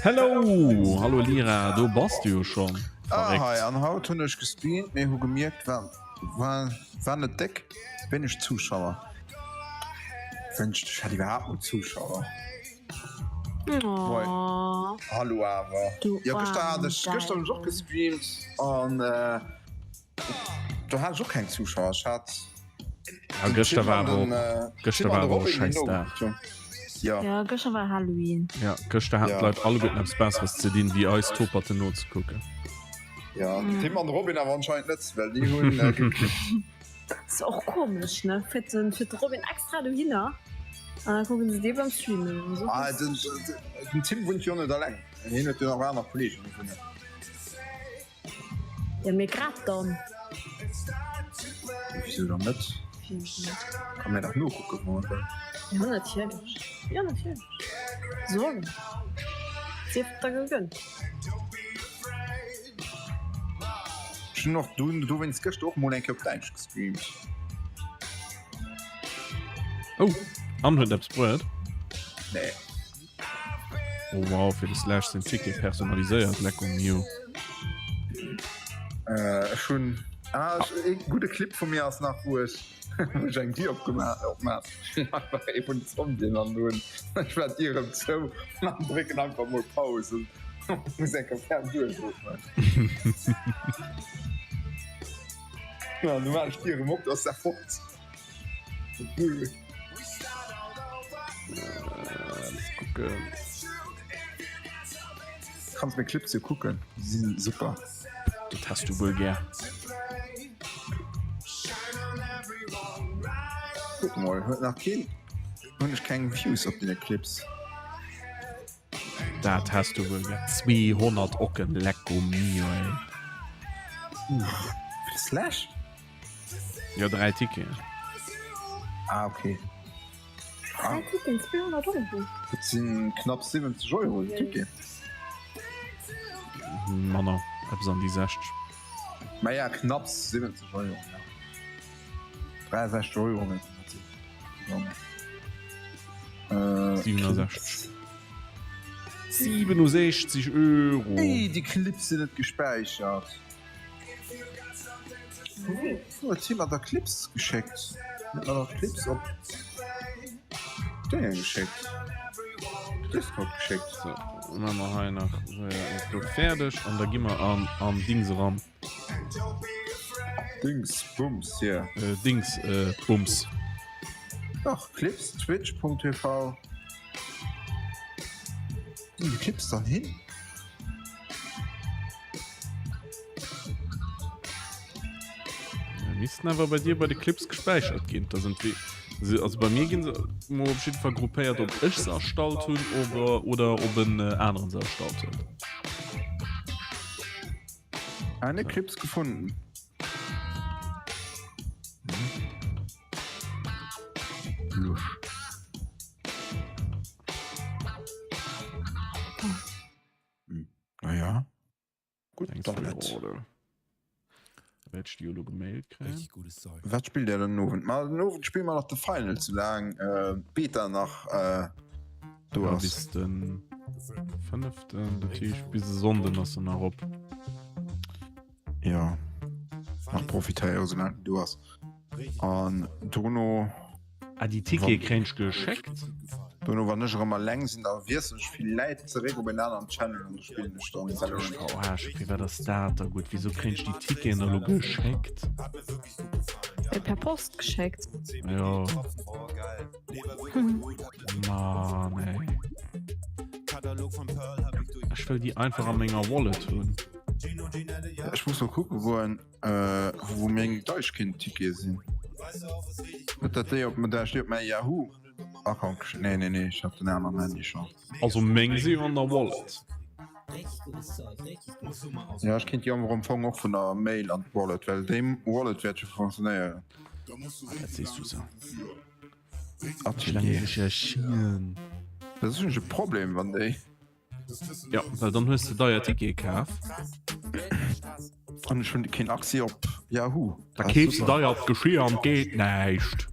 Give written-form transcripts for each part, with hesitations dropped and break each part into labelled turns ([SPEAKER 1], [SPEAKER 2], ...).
[SPEAKER 1] Hello! Hallo Lira, do bass du jo schonn.
[SPEAKER 2] Ah hei, an haut hunn ech gestreamt, mee hu gemierkt war war war net déck wéineg Zuschauer. Wënscht ech hätt iwwerhaapt mol Zuschauer.
[SPEAKER 3] Oh.
[SPEAKER 2] Hallo awer.
[SPEAKER 3] Du
[SPEAKER 2] Jo gëschter hat ech
[SPEAKER 3] armen
[SPEAKER 2] gëschter hunn ech och gestreamt an do hat ech och keng Zuschauer. Ech hat
[SPEAKER 1] Ja, gëschter war awer och, gëschter war awer och e schäiss Dag.
[SPEAKER 2] Ja.
[SPEAKER 3] Ja, gëschter war Halloween.
[SPEAKER 1] Ja, gëschter haten d'Leit alleguerten eppes Besseres ze dinn, wéi eis Toperten nozekucken.
[SPEAKER 2] Ja, den Tim an de Robin awer anscheinend net, well déi hunn geklickt.
[SPEAKER 3] Ass och komesch, ne? Fiert den, fiert de Robin extra dohinner an da kucken se dee beim Streamen un.
[SPEAKER 2] Ah, den, den Tim wunnt jo net alleng, hien huet jo nach aner Kollegen do wunnen.
[SPEAKER 3] Ja mee grad dann.
[SPEAKER 2] Wisou dann net? Kann mir dach nokucken wann mer wëllen.
[SPEAKER 3] Jo natierlech, jo natierlech. Sollen. Sief der gegönnt.
[SPEAKER 2] Ech hunn och dunn dowéinst gëschter och mol eng Kéier op Däitsch gestreamt.
[SPEAKER 1] Oh, an huet eppes bruet?
[SPEAKER 2] Nee.
[SPEAKER 1] Oh wow, fir de Slash seng Ticket personaliséiert, lecko mio.
[SPEAKER 2] Äh, ech hunn ah, ech, ee gudde Clip vu mir ass nach, wou ech wou ech eng Dier opgemaach opmaach einfach ee vun den Zombien an hunn. Ech war d'Dier erëm zou an drécken einfach mol Pause. Muss eng Kéier ferm duerchootmen. Ja, du maach ech d'Dier erëm op, du ass se fort. Kanns meng Clips jo kucken, déi sinn super.
[SPEAKER 1] Dat häss du wuel gär.
[SPEAKER 2] Kuck mol, huet nach keen, hunn ech keng Views op deene Clips.
[SPEAKER 1] Dat häss du wuel gär. 200 Ocken, lecko mio ey.
[SPEAKER 2] Uff, Slash?
[SPEAKER 1] Jo, 3 Ticketen.
[SPEAKER 2] Ah, okay.
[SPEAKER 3] 3 Ticketen, 200 Euro?
[SPEAKER 2] Dat sinn knapp 70 Euro den Ticket.
[SPEAKER 1] Manner, eppes an déi 60.
[SPEAKER 2] Maja, knapps 70 Euro, ja. 63 Euro wäerten dat sinn. Äh,
[SPEAKER 1] 67. 67 Euro!
[SPEAKER 2] Ey, déi Clips sinn net gespäichert. Wou huet hie mer da Clips geschéckt? Hien huet mer dach Clips op Dénge geschéckt. Discord geschéckt.
[SPEAKER 1] So, maache mer hei nach dat do fäerdeg an da gi mer an an Dings eran.
[SPEAKER 2] Dings Bums hier.
[SPEAKER 1] Äh, Dings äh, Bums.
[SPEAKER 2] Dach, Clips, Twitch.tv. Sinn déi Clips dann hin?
[SPEAKER 1] Ja, missten awer bei dir bei de Clips gespäichert ginn. Da sind wie, se, also bei mir ginn se mo op jeden Fall gruppéiert, ob ech se erstallt hunn oder, oder ob en äh, aneren se erstallt huet.
[SPEAKER 2] Eine Clips gefunden. Lusch. Naja. Gut, dann net.
[SPEAKER 1] Wäert ech déi jo elo gemailt kréien.
[SPEAKER 4] Richtig gutes Zeug.
[SPEAKER 2] Wat spillt der den Owend? Ma den Owend spille mer nach de Final, soulaang d'Beta nach do
[SPEAKER 1] Ja,
[SPEAKER 2] ass.
[SPEAKER 1] bis den fënneften, dat heescht bis e Sonnden ass se nach op.
[SPEAKER 2] Jo, nach profitéiere soulaang en do ass. An dono.
[SPEAKER 1] Ah, déi Tickete kréien ech geschéckt?
[SPEAKER 2] Dono wann ech erëm alleng sinn, da wiesselen ech villäit zeréck op en aneren Channel an do spillen ech dann Valorant.
[SPEAKER 1] Oh, okay, wat ass dat da gutt? Wisou kréien ech déi Ticketen da lo geschéckt?
[SPEAKER 3] Wéi per Post geschéckt?
[SPEAKER 1] Jo. Mann ey. Ech wëll déi einfach a menger Wallet hunn.
[SPEAKER 2] Ech muss mol kucken wou en. Wou meng Deichkind-Tickete sinn. Huet dat déi op dat ech déi op mäi Yahoo Account geschéckt? Nee, nee, nee, ech hat den aneren Handy schonn.
[SPEAKER 1] Also meng si an der Wallet.
[SPEAKER 2] Ja, ech kéint déi am Fong och vun der Mail an d'Wallet, well déi Wallet wäert jo funktionéieren.
[SPEAKER 1] Dat sees du sou.
[SPEAKER 2] Atelier. Dat ass e Problem, wann déi.
[SPEAKER 1] Ja, well dann hues de deier Tickete kaf.
[SPEAKER 2] An ech hunn keen Accès op Yahoo.
[SPEAKER 1] Da keefs de deier Geschir an geet näischt.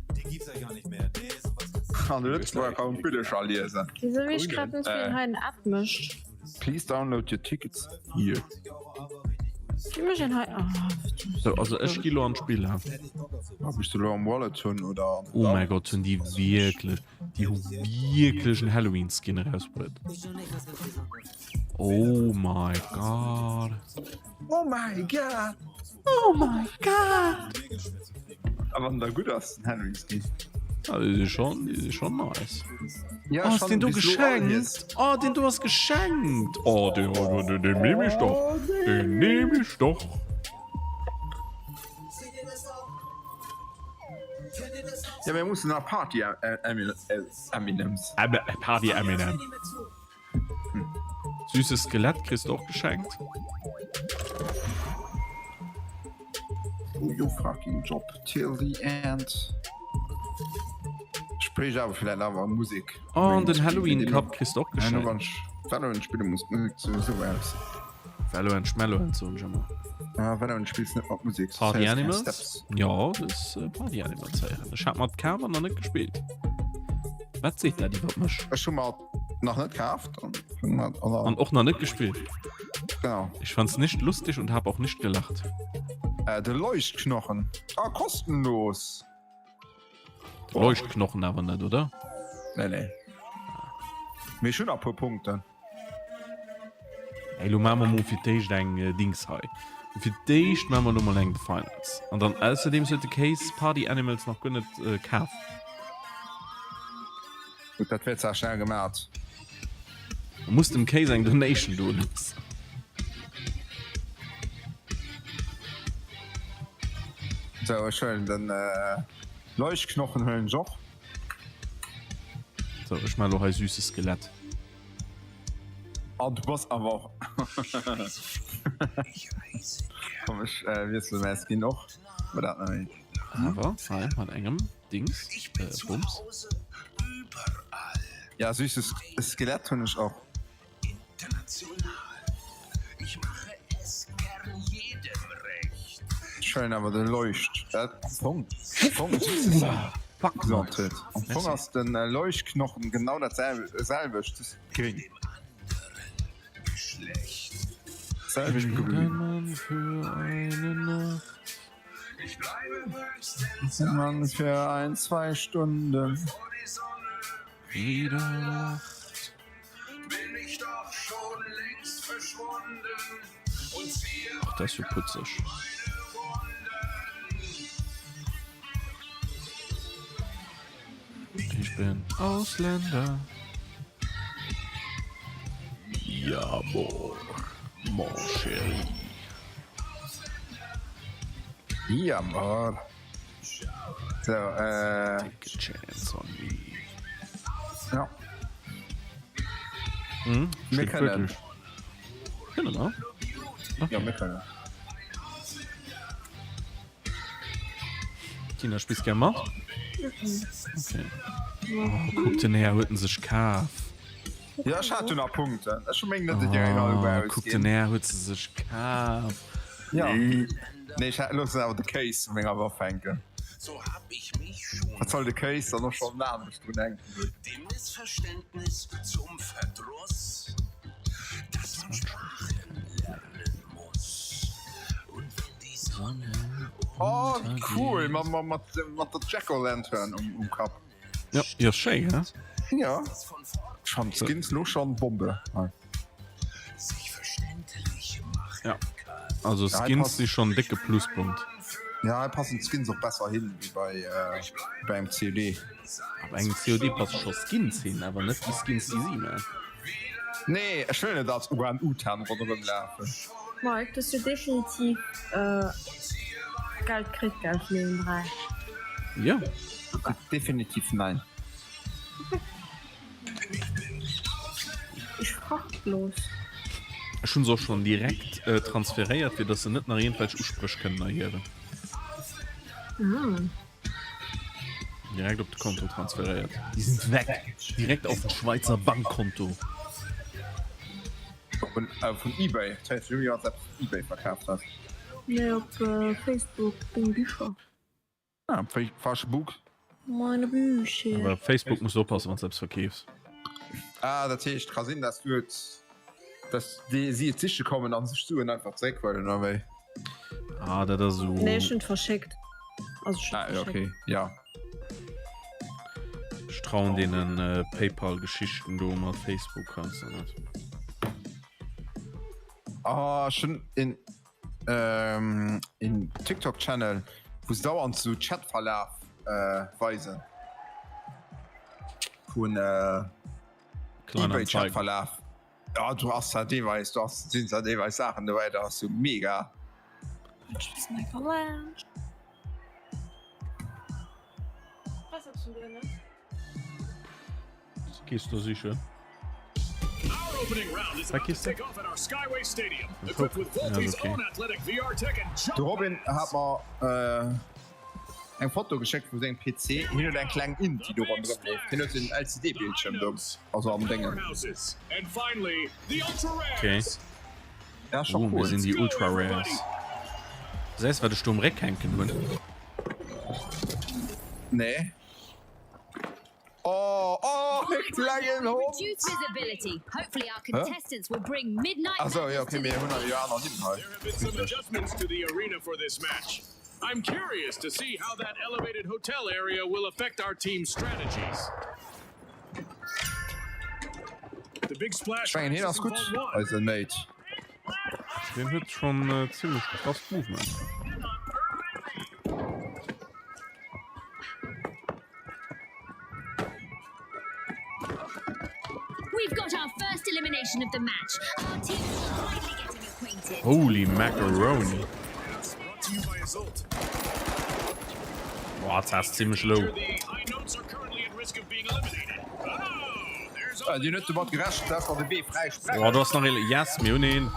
[SPEAKER 2] An de Lëtzebuerger kann Billercher liesen.
[SPEAKER 3] Wieso weess ech grad net wéi een hei en Add mécht?
[SPEAKER 2] Please download your tickets here.
[SPEAKER 3] Wéi mécht een hei? Ah,
[SPEAKER 1] So, also ech gi lo an d'Spill, ha.
[SPEAKER 2] Ob ech se lo am Wallet hunn oder.
[SPEAKER 1] Oh mäi Gott, hunn déi wierklech, déi hu wierklech en Halloween-Skin erausbruet. Oh my God.
[SPEAKER 2] Oh my God!
[SPEAKER 1] Oh my God!
[SPEAKER 2] A wann der gutt ass, den Halloween-Skin.
[SPEAKER 1] Ah, déi si schon, déi si schon nice.
[SPEAKER 2] Ja,
[SPEAKER 1] Oh, ass den do
[SPEAKER 2] bis lo all
[SPEAKER 1] geschenkt?
[SPEAKER 2] jetzt.
[SPEAKER 1] Oh, den do ass geschenkt. Oh, den, oh, den, den nehm ich doch. Den nehm ich doch.
[SPEAKER 2] Ja, mir mussen nach Party Eminems.
[SPEAKER 1] Party Eminem. Süßes Skelett kriegst du och geschenkt.
[SPEAKER 2] Do your fucking job till the end. Sprich awer vielleicht awer Musik.
[SPEAKER 1] Oh, an den Halloween Cup kriegst du och geschenkt.
[SPEAKER 2] Wann ech Valorant spille muss d'Musek souwisou aus.
[SPEAKER 1] Valorant Schmelorant soen ech ëmmer.
[SPEAKER 2] Ah, Valorant spills net mat Musek.
[SPEAKER 1] Party Animals? Jo, dat ass Party Animals héieren. Ech hat mat kaf an nach net gespillt. Wat seet dat iwwer mech?
[SPEAKER 2] Ech hu mer nach net kaaft
[SPEAKER 1] an och nach net gespillt.
[SPEAKER 2] Genau.
[SPEAKER 1] Ich fand's nicht lustig und hab auch nicht gelacht.
[SPEAKER 2] Äh, de Leuchtknochen. Ah, kostenlos.
[SPEAKER 1] Leuchtknochen awer net, oder?
[SPEAKER 2] Nee, nee. Mee ech hunn a puer Punkten.
[SPEAKER 1] Ey, lo maache mer mol fir d'éischt eng Dings hei. Fir d'éischt maache mer lo mol eng The Finals. An dann ausserdeems huet de Case Party Animals nach guer net kaf.
[SPEAKER 2] Gutt, dat wär zwar schnell gemat.
[SPEAKER 1] Muss dem Case eng Donation do loossen.
[SPEAKER 2] Sou, ech huelen den Leuchtknochen huelen ech och.
[SPEAKER 1] Sou, ech maache lo hei süßes Skelett.
[SPEAKER 2] Ah, du bass awer och. Komm, ech wiessele mäi Skin och. War dat nach méi.
[SPEAKER 1] Awer hei mat engem Dings, Bums.
[SPEAKER 2] Ja, süßes Skelett hunn ech och. Ech huelen awer de Leucht. Am Fong, Am Fong ass den Leuchtknochen genau dat selwecht, just gréng. Selwecht grün. Mann für ein, zwei Stunden.
[SPEAKER 1] Wieder lacht. Ach, dat ass jo putzeg. Ich bin Ausländer. Ja, boah, mon chéri.
[SPEAKER 2] Ja, boah. So, äh.
[SPEAKER 1] Take a chance on me.
[SPEAKER 2] Ja.
[SPEAKER 1] Mhm,
[SPEAKER 2] Mir
[SPEAKER 1] stimmt
[SPEAKER 2] kënnen.
[SPEAKER 1] wirklich. Kënne mer? Okay.
[SPEAKER 2] Ja, mir kënnen.
[SPEAKER 1] Tina, spills gär mat? Okay. Oh, kuck den Här huet en sech kaf.
[SPEAKER 2] Ja, ech hat jo nach Punkten. Ech hu meng net direkt all
[SPEAKER 1] Oh, kuck den
[SPEAKER 2] ausginn.
[SPEAKER 1] Här huet se sech kaf.
[SPEAKER 2] Ja. Nee, ech hat loossen awer de Case u menger Waff hänken. Wat soll de Case dann och schonn anescht drun hänken hunn? Oh, wéi cool! Mat, mat, mat, mat der Jack-o'-Lantern um, um Kapp.
[SPEAKER 1] Ja, ja, schéi, hä?
[SPEAKER 2] Ja. Ech fannen d'Skins lo schon Bombe. Hei.
[SPEAKER 1] Ja. Also
[SPEAKER 2] Ja, hei
[SPEAKER 1] Skins
[SPEAKER 2] passt-
[SPEAKER 1] si schon décke Pluspunkt.
[SPEAKER 2] Ja, hei passen d'Skins och besser hin wéi bei, äh, bei engem COD.
[SPEAKER 1] Op engem COD passe scho Skins hin, awer net déi Skins déi si man.
[SPEAKER 2] Nee, ech wëll net als Orang-Utan ronderëm lafen.
[SPEAKER 3] Mike, du hues jo definitiv Geld kritt, gell, vun deenen 3?
[SPEAKER 1] Jo.
[SPEAKER 2] Definitiv nein.
[SPEAKER 3] Ech frag bloß.
[SPEAKER 1] Ech hunn se och schonn direkt transferéiert, fir dass se net nach iergendwelch Uspréch kënnen erhiewen. Direkt op de Konto transferéiert. Die sind weg. Direkt auf den Schweizer Bankkonto.
[SPEAKER 2] Vun, äh, vun eBay. Dat heescht, Juni ass eppes op eBay verkaaft hat.
[SPEAKER 3] Nee, op Facebook, Deng Bicher.
[SPEAKER 2] Ah, Facebook.
[SPEAKER 3] Meine Bücher.
[SPEAKER 1] Awer op Facebook muss du oppassen, wann s du eppes verkeefs.
[SPEAKER 2] Ah, dat heescht, ka sinn, dass du et. Dass déi si et siche kommen an sech d'Suen einfach zeréck huelen, oder wéi?
[SPEAKER 1] Ah, dat ass esou.
[SPEAKER 3] Nee, ech hunn et verschéckt. Also ech hunn
[SPEAKER 2] Ah, ja, okay, ja.
[SPEAKER 1] Ech trauen deenen äh, PayPal-Geschichten do mat Facebook kannst du net.
[SPEAKER 2] Ah, ech hunn een ähm, een TikTok-Channel, wou se dauernd sou Chatverlaf äh, weisen. Vun äh, eBay-Chatverlaf. Ja, du hast da deelweis, du hast, sind da deelweis Sachen dabei, da hast du mega.
[SPEAKER 1] Gehst du sicher?
[SPEAKER 2] De Robin hat mer äh, eng Foto geschéckt vu sengem PC. Hien huet eng kleng Int, déi do ronderëm leeft. Hien huet en LCD-Bildschirm do, also am Déngen.
[SPEAKER 1] Okay.
[SPEAKER 2] Ja, schon
[SPEAKER 1] Oh, mir
[SPEAKER 2] cool.
[SPEAKER 1] sinn déi Ultra Rares. Gesäis wat ech do um Réck hänken hunn?
[SPEAKER 2] Nee. Oh, oh, e klengen Hond! Ach so, ja, okay, mir hunn jo aner Nimm hei. Ech mengen, hien ass gutt, eise Mate.
[SPEAKER 1] Deen huet schon zimlech krasst Movement. Holy Macaroni! Boah, dat ass zimlech low.
[SPEAKER 2] Äh, Dir huet domat gerechent, dass mer de Wee fräi sprengen.
[SPEAKER 1] Boah, do ass nach een. Yes, mir hunn een.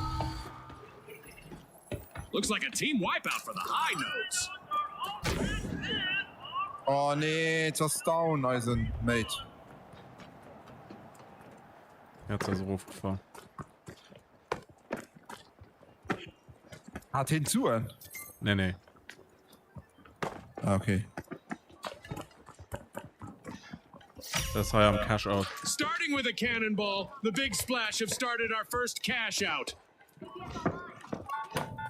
[SPEAKER 2] Oh nee, et ass down, eisen Mate.
[SPEAKER 1] Häerz ass erofgefall.
[SPEAKER 2] Hat hien d'Suen?
[SPEAKER 1] Nee, nee.
[SPEAKER 2] Ah, okay.
[SPEAKER 1] Dat ass hei am Cash Out.
[SPEAKER 4] Starting with a cannonball, the big splash have started our first cash out.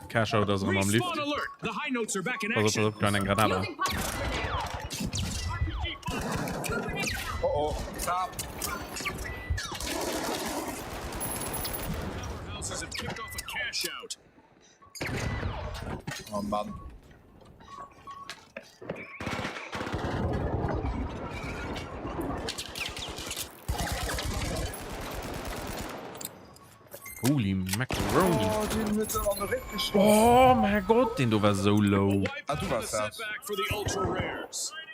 [SPEAKER 1] Cash Out ass erëm am Lift.
[SPEAKER 4] Respawn alert, the high notes are back in
[SPEAKER 1] Pass op, pass
[SPEAKER 4] action.
[SPEAKER 1] op, klein eng Granat an.
[SPEAKER 2] Oh oh, Zap.
[SPEAKER 4] Powerhouses have kicked off a cash out.
[SPEAKER 2] Oh Mann.
[SPEAKER 1] Holy Macaroni.
[SPEAKER 2] Oh, den huet se an de Réck geschoss.
[SPEAKER 1] Oh mein Gott, den do war sou low.
[SPEAKER 2] Ah, du warst das.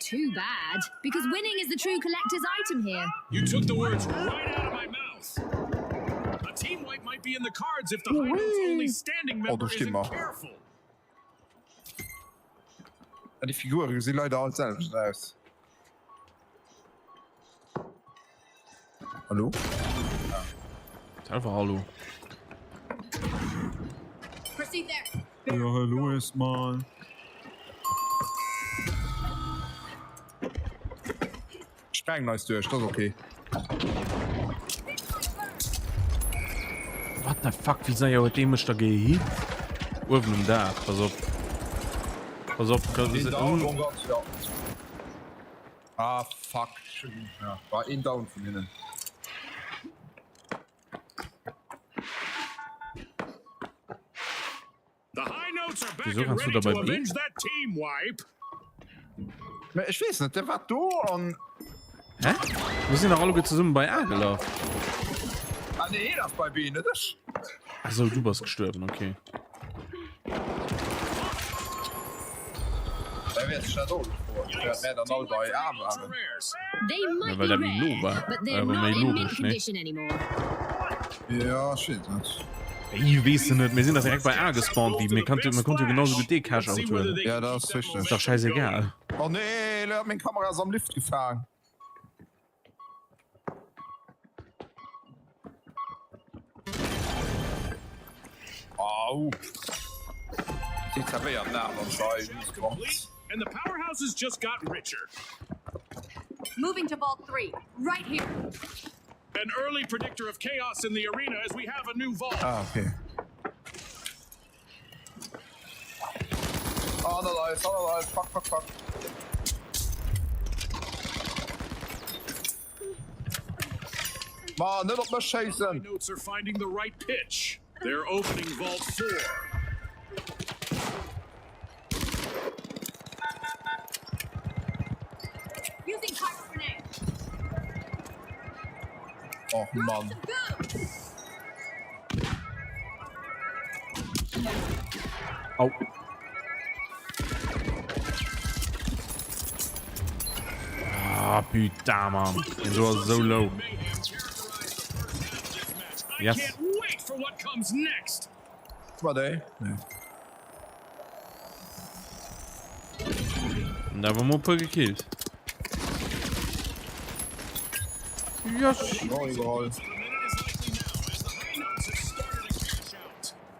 [SPEAKER 5] Too bad, because winning is the true collector's item here.
[SPEAKER 4] You took the words right out of my mouth. A team wipe might be in the cards if the High Note's only standing
[SPEAKER 2] Oh,
[SPEAKER 4] member
[SPEAKER 2] do sti
[SPEAKER 4] isn't
[SPEAKER 2] mer.
[SPEAKER 4] careful.
[SPEAKER 2] Ja, déi Figure gesi leider all d'selwecht aus. Hallo?
[SPEAKER 1] Einfach hallo.
[SPEAKER 5] Proceed there.
[SPEAKER 2] Ja, hallo erstmal. Sprengen eis duerch, dat ass okay.
[SPEAKER 1] What the fuck, wéi séier huet dee mech da gehit? Uewen um Daach, pass op. Pass op,
[SPEAKER 2] Een down, oh Gott, ja. Ah, fuck. Ja, war een down vun hinnen.
[SPEAKER 1] Wieso kannst du da bei B?
[SPEAKER 2] Mä ech weess net, der war do an.
[SPEAKER 1] Hä? Mir sinn dach alleguer zesummen bei A gelaf.
[SPEAKER 2] Ah nee, hien ass bei B, net ech.
[SPEAKER 1] Ach sou, du bass gestuerwen, okay.
[SPEAKER 2] Da wäert sech dat och gefroen, firwat mär dann all bei A waren.
[SPEAKER 1] Ja, well dat méi no war. Äh, war méi logesch, nee?
[SPEAKER 2] Ja, ech weess net.
[SPEAKER 1] Ey, weess de net, mir sinn dach direkt bei A gespawnt, wéi mir kannte, mir konnte jo genauso gutt dee Cash-Out huelen.
[SPEAKER 2] Ja, dat ass richteg.
[SPEAKER 1] Ass dach schäisegal.
[SPEAKER 2] Oh nee, elo hat meng Kamera se am Lift gefaang. Au. Si zerwéiert nach an sei
[SPEAKER 4] And the powerhouses just got richer.
[SPEAKER 5] Moving to vault 3, right here.
[SPEAKER 4] An early predictor of chaos in the arena as we have a new vault.
[SPEAKER 2] Ah, okay. Ah, hanner eis, hanner eis, fuck, fuck, fuck. Ma, net op mech schéissen!
[SPEAKER 4] Notes are finding the right pitch. They're opening vault 4.
[SPEAKER 5] Using pyro grenade.
[SPEAKER 2] Och Mann.
[SPEAKER 1] Au. Ah, putain, Mann. Den do ass esou low.
[SPEAKER 4] Yes.
[SPEAKER 1] Yes.
[SPEAKER 4] I can't wait for what comes next.
[SPEAKER 2] War déi? Nee.
[SPEAKER 1] An da war mo puer gekillt. Yes.
[SPEAKER 2] Oh, iwwerall.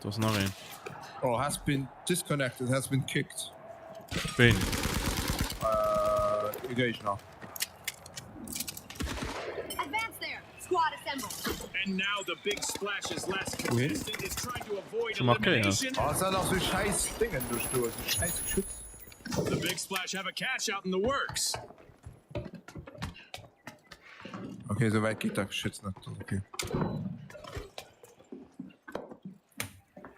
[SPEAKER 1] Do ass nach een.
[SPEAKER 2] Oh, has been disconnected, has been kicked.
[SPEAKER 1] Ween?
[SPEAKER 2] Äh, e Géigner.
[SPEAKER 5] Advance there. Squad assemble.
[SPEAKER 4] And now the big splash's last
[SPEAKER 2] Wohin?
[SPEAKER 4] contestant is trying to avoid
[SPEAKER 1] Schon markéiert.
[SPEAKER 4] elimination.
[SPEAKER 2] Oh, es sind auch so scheiß Dingen durch do, so scheiß Geschütz.
[SPEAKER 4] The big splash have a cash out in the works.
[SPEAKER 2] Okay, so weit geht das Geschütz net. Okay.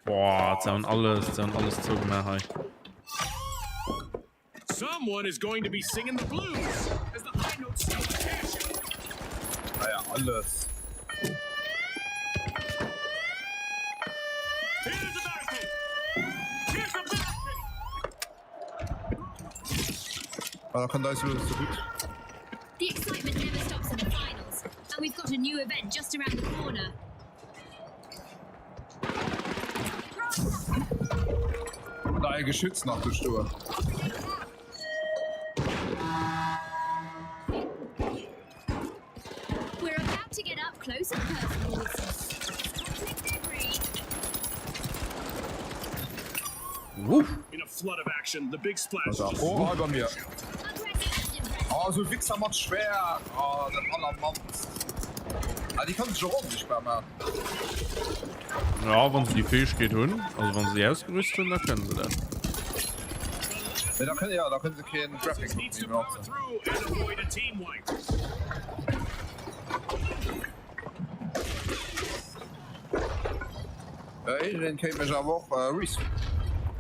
[SPEAKER 1] Boah, ze hunn alles, ze hunn alles zougemaach hei.
[SPEAKER 4] Someone is going to be singing the blues as the high notes smell the cash out.
[SPEAKER 2] Ah ja, alles.
[SPEAKER 4] Here's the barricade. Here's the barricade.
[SPEAKER 2] Ah, da kann da so gutt.
[SPEAKER 5] The excitement never stops in the finals, and we've got a new event just around the corner.
[SPEAKER 2] Da e Geschütz nach do stoen.
[SPEAKER 5] We're about to get up close and personal with some cosmic debris.
[SPEAKER 1] Wuff.
[SPEAKER 4] In a flood of action, the big splash.
[SPEAKER 2] Also, oh, hei bei mir.
[SPEAKER 5] Aggressive and impressive.
[SPEAKER 2] Oh, so Wichser mat Schwert. Oh, dat allermannst. Ah, déi kann sech och onsichtbar maachen.
[SPEAKER 1] Ja, wann se déi Fähigkeet hunn, also wann se déi ausgerüst hunn, da kënnen se dat.
[SPEAKER 2] Nee, da kënnen, ja, da kënnen se keen Grappling Hook
[SPEAKER 4] Needs
[SPEAKER 2] méi
[SPEAKER 4] to power
[SPEAKER 2] benotzen.
[SPEAKER 4] through and avoid a team wipe.
[SPEAKER 2] Äh, iergendeen kéint mech awer och äh, res.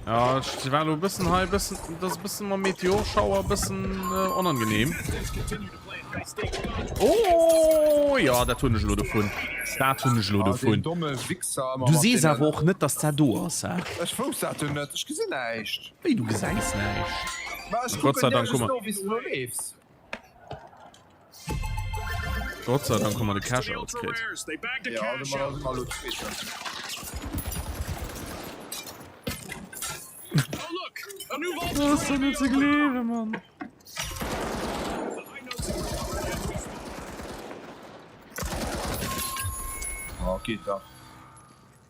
[SPEAKER 1] Ja, ech war elo e bëssen hei, e bëssen, dat ass e bëssen mam Meteorschauer e bëssen äh, onangenehm.
[SPEAKER 4] Contestants continue to play high stakes dodgeball.
[SPEAKER 1] Oh, ja, dat hunn ech elo dovun. Dat hunn ech elo
[SPEAKER 2] Ah, deen
[SPEAKER 1] dovun.
[SPEAKER 2] domme Wichser ëmmer
[SPEAKER 1] Du
[SPEAKER 2] mat
[SPEAKER 1] sees
[SPEAKER 2] deenen.
[SPEAKER 1] awer och net, dass dat do ass, hä?
[SPEAKER 2] Ech wousst dat jo net, ech gesinn näischt.
[SPEAKER 1] Wéi, du gesäis näischt?
[SPEAKER 2] Ma ech
[SPEAKER 1] Gott sei
[SPEAKER 2] kucken
[SPEAKER 1] Dank,
[SPEAKER 2] dir
[SPEAKER 1] guck
[SPEAKER 2] just
[SPEAKER 1] mal.
[SPEAKER 2] no, wéi s du do leefs.
[SPEAKER 1] Gott sei Dank hu mer de
[SPEAKER 4] To the
[SPEAKER 1] Cash-Out
[SPEAKER 4] ultra
[SPEAKER 1] kritt.
[SPEAKER 4] rares, they bagged a
[SPEAKER 2] Ja,
[SPEAKER 4] cash
[SPEAKER 2] domadder
[SPEAKER 4] out.
[SPEAKER 2] si mer elo Zweeten.
[SPEAKER 4] Oh look, a new vault
[SPEAKER 1] Dat
[SPEAKER 4] is
[SPEAKER 1] ass
[SPEAKER 4] ready
[SPEAKER 1] doch
[SPEAKER 4] to be
[SPEAKER 1] net ze
[SPEAKER 4] opened.
[SPEAKER 1] gleewen, Mann.
[SPEAKER 4] The high notes have recovered as we speak.
[SPEAKER 2] Oh, geet dach.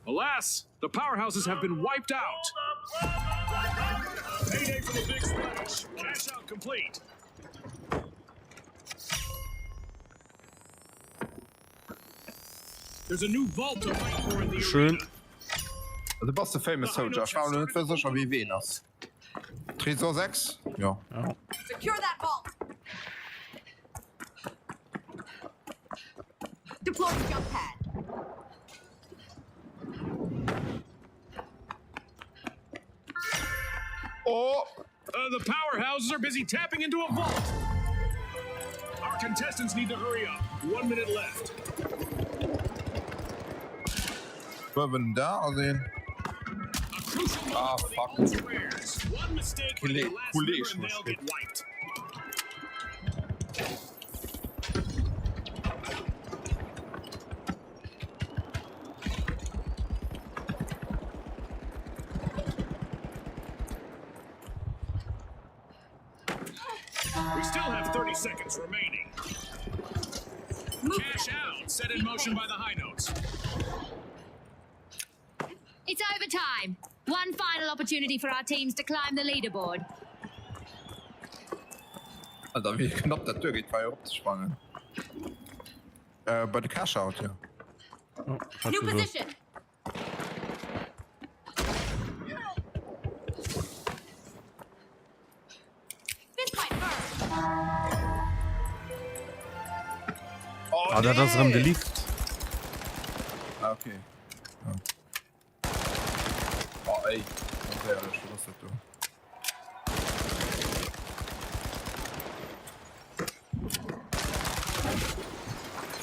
[SPEAKER 4] Alas, the powerhouses have been wiped out. Payday for the big splash. Cash out complete. There's a new vault to fight for in the
[SPEAKER 1] Schön.
[SPEAKER 4] arena.
[SPEAKER 2] Du bass de Famous Soldier. Ech war elo net sécher, wie ween ass. Tresor 6? Jo.
[SPEAKER 1] Ja.
[SPEAKER 5] Secure that vault. Deploy the jump pad.
[SPEAKER 2] Oh!
[SPEAKER 4] Uh, the powerhouses are busy tapping into a vault. Our contestants need to hurry up. One minute left.
[SPEAKER 2] Uewen da ass een.
[SPEAKER 4] A crucial moment
[SPEAKER 2] Ah,
[SPEAKER 4] for the
[SPEAKER 2] fuck.
[SPEAKER 4] ultra rares. One mistake by the
[SPEAKER 2] Kolleg-
[SPEAKER 4] last
[SPEAKER 2] Kolleg
[SPEAKER 4] member and they'll get wiped. We still have 30 seconds remaining.
[SPEAKER 5] Move
[SPEAKER 4] Cash out, set in motion by the high notes.
[SPEAKER 5] It's overtime. One final opportunity for our teams to climb the leaderboard.
[SPEAKER 2] Alter, wéi knapp dat duergeet, fir hei eropzesprangen. Äh, bei de Cash-Out, jo.
[SPEAKER 1] Oh, hat
[SPEAKER 5] New
[SPEAKER 1] gesot.
[SPEAKER 5] position. This might burn.
[SPEAKER 2] Oh,
[SPEAKER 1] Ah, dat ass erëm de Lift.
[SPEAKER 2] Ah, okay. Ja. Oh, ey. Ganz ehrlich, was ass dat do?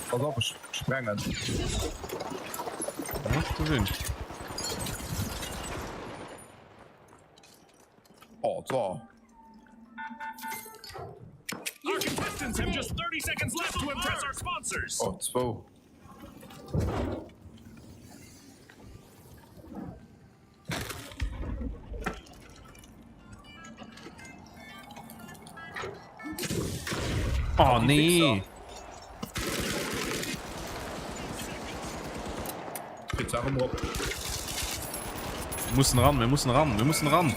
[SPEAKER 2] Pass op, ech sprengen.
[SPEAKER 1] Ja, gesinn.
[SPEAKER 2] Oh, so.
[SPEAKER 4] Our contestants have just 30 seconds left to impress our sponsors.
[SPEAKER 2] Oh, zwou.
[SPEAKER 1] Oh nee! Wir mussen ran, wir mussen ran, wir mussen ran!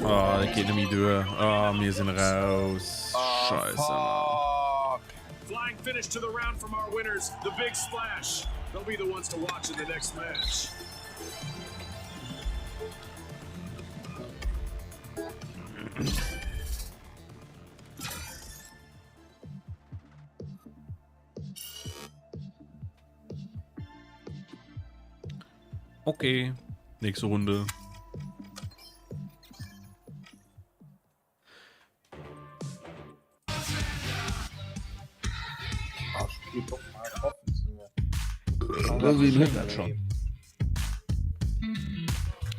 [SPEAKER 1] Ah, dat geet net méi duer. Ah, mir sinn raus. Scheiße, Mann.
[SPEAKER 4] Flying finish to the round from our winners, the big splash. They'll be the ones to watch in the next match.
[SPEAKER 1] Okay, nächste Runde.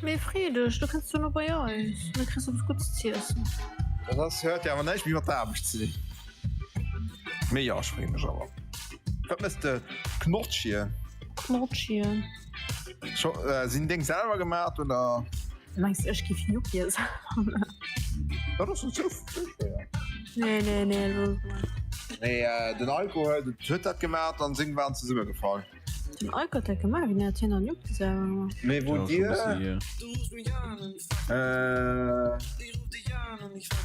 [SPEAKER 3] Mee free dech, du kënns duerno bei eis an da kriss du eppes Guddes z'iessen.
[SPEAKER 2] Dat ass, huet jo awer näischt méi mat der Aarbecht ze dinn. Mee jo, ech free mech awer. Wat mëss de? Knortschien?
[SPEAKER 3] Knortschien.
[SPEAKER 2] Scho, sinn deng selwer gemat oder?
[SPEAKER 3] Mengs de ech giff Gnocchie selwer man?
[SPEAKER 2] Dat ass net sou schwéier.
[SPEAKER 3] Nee nee nee looss mol.
[SPEAKER 2] Nee den Eiko huet dat gemat an seng waren zesummegefall.
[SPEAKER 3] Den Eiko huet dat gemaach? Wéini hat hien dann Gnocchi selwer gemaach?
[SPEAKER 2] Mee wou dir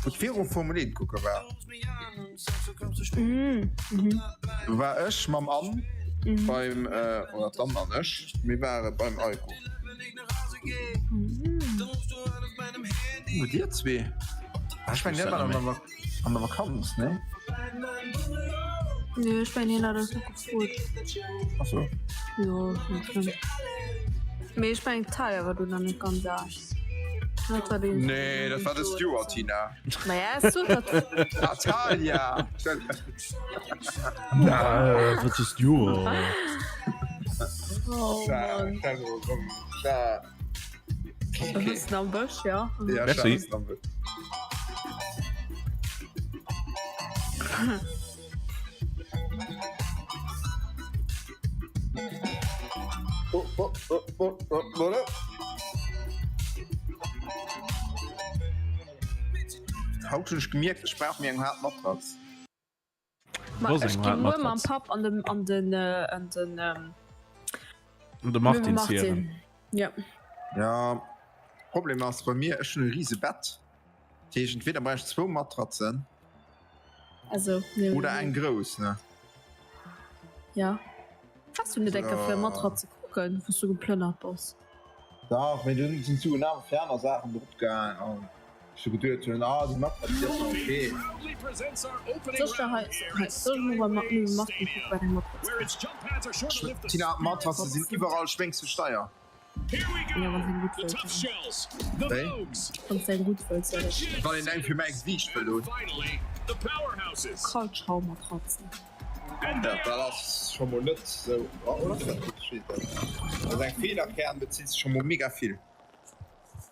[SPEAKER 2] wou viru Formel 1 kucke war. Do war ech mam Anne beim oder d'Anne an ech mir ware beim Eiko. Wou dir zwee? Ah, ech mengen dat war an der an der Vakanz, nee?
[SPEAKER 3] Nee, ech mengen hien hat eis net gefrot.
[SPEAKER 2] Ach so.
[SPEAKER 3] Jo, ass net schlëmm. Mee ech mengen d'Talia war do nach net ganz al. Dat war deen.
[SPEAKER 2] Nee, dat war de Stewart, Tina.
[SPEAKER 3] Naja, es sot dat.
[SPEAKER 2] Ah, Talia!
[SPEAKER 1] Na, wat de Stewart?
[SPEAKER 3] Oh Mann. E bëssen am Bësch, ja.
[SPEAKER 2] Ja,
[SPEAKER 1] Merci.
[SPEAKER 2] Oh, oh, oh, oh, oh, oh. Haut hunn ech gemierkt, ech brauch mir eng haart Matratz.
[SPEAKER 3] Ma ech ginn muer mam Papp an den an den an den
[SPEAKER 1] an de Martin zieren.
[SPEAKER 3] Ja.
[SPEAKER 2] Ja, Problem ass bei mir, ech hunn e rise Bett. Dat heescht, entweder brauch ech zwou Matratzen
[SPEAKER 3] Also, nee,
[SPEAKER 2] oder eng grouss, ne?
[SPEAKER 3] Ja. Waars du net eng Kéier fir Matratze kucken, wou s du geplënnert bass?
[SPEAKER 2] Dach, mee dunn sinn zu genau fir aner Saachen drop gaang an ech hu geduet hunn, ah déi Matratz déi ass nach ok.
[SPEAKER 3] Soll ech der hei, hei, soll ech mol beim Martin kucken, wat eng Matratz kascht?
[SPEAKER 2] Tina, Matratze sinn iwwerall schwéngslech deier.
[SPEAKER 3] Ja, wann s eng gutt wëlls, ja.
[SPEAKER 2] Wéi?
[SPEAKER 3] Wann s eng gutt wëlls, ja.
[SPEAKER 2] Wann een eng fir mäi Gesiicht wëll hunn.
[SPEAKER 3] Kaltschaummatratzen.
[SPEAKER 2] Ja, dat ass scho mol net sou, oder? Ass dat gutt? Ech weess et net. Also eng Federkern bezills de scho mol mega vill.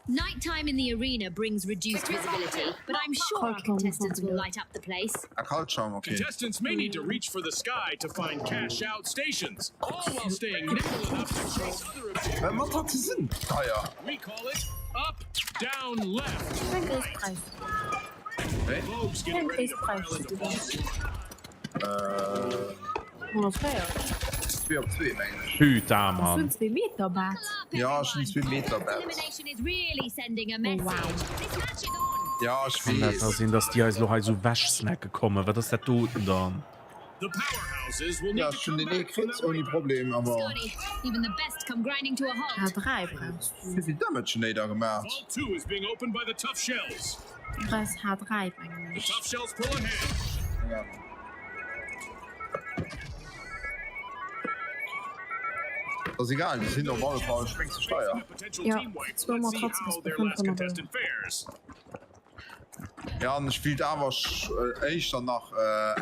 [SPEAKER 5] Nighttime in the arena brings reduced visibility, but I'm sure our contestants will light up the place.
[SPEAKER 2] Ah, Kaltschaum, okay.
[SPEAKER 4] Contestants may need to reach for the sky to find cash out stations, all while staying nimble enough to chase other objectives.
[SPEAKER 2] Well, Matratze sinn deier.
[SPEAKER 4] We call it up, down, left.
[SPEAKER 3] Wéi grouss Präis?
[SPEAKER 2] Wéi?
[SPEAKER 4] Vogue's getting
[SPEAKER 3] Wéi
[SPEAKER 4] ready
[SPEAKER 3] grouss
[SPEAKER 4] to
[SPEAKER 3] Präis
[SPEAKER 4] pile
[SPEAKER 3] hutt
[SPEAKER 4] into
[SPEAKER 3] Dir dann?
[SPEAKER 2] Äh.
[SPEAKER 3] 104.
[SPEAKER 2] Zwee op zwee, mengen ech.
[SPEAKER 1] Putain,
[SPEAKER 3] Ass du
[SPEAKER 1] Mann.
[SPEAKER 3] en Zweemeter Bett?
[SPEAKER 2] Ja, ech hunn en Zweemeter Bett.
[SPEAKER 5] Elimination is really sending a message.
[SPEAKER 3] Wow.
[SPEAKER 5] This match is on.
[SPEAKER 2] Ja, ech
[SPEAKER 1] Kann dat da
[SPEAKER 2] weess.
[SPEAKER 1] sinn, dass déi eis elo hei esou wechsnacke kommen? Wat ass dat doten dann?
[SPEAKER 2] Ja, ech hunn deen ee kritt ouni Problem, awer.
[SPEAKER 3] H3 brauchs du.
[SPEAKER 2] Wéivill Damage hunn déi da gemaach?
[SPEAKER 3] Du brauchs H3 mengen ech.
[SPEAKER 2] Keng Ahnung. Ass egal, déi sinn op alle Fall schwéngzeg deier.
[SPEAKER 3] Ja, zwou Matratzen ass bei 500 Euro.
[SPEAKER 2] Ja, an ech wéilt awer éischter nach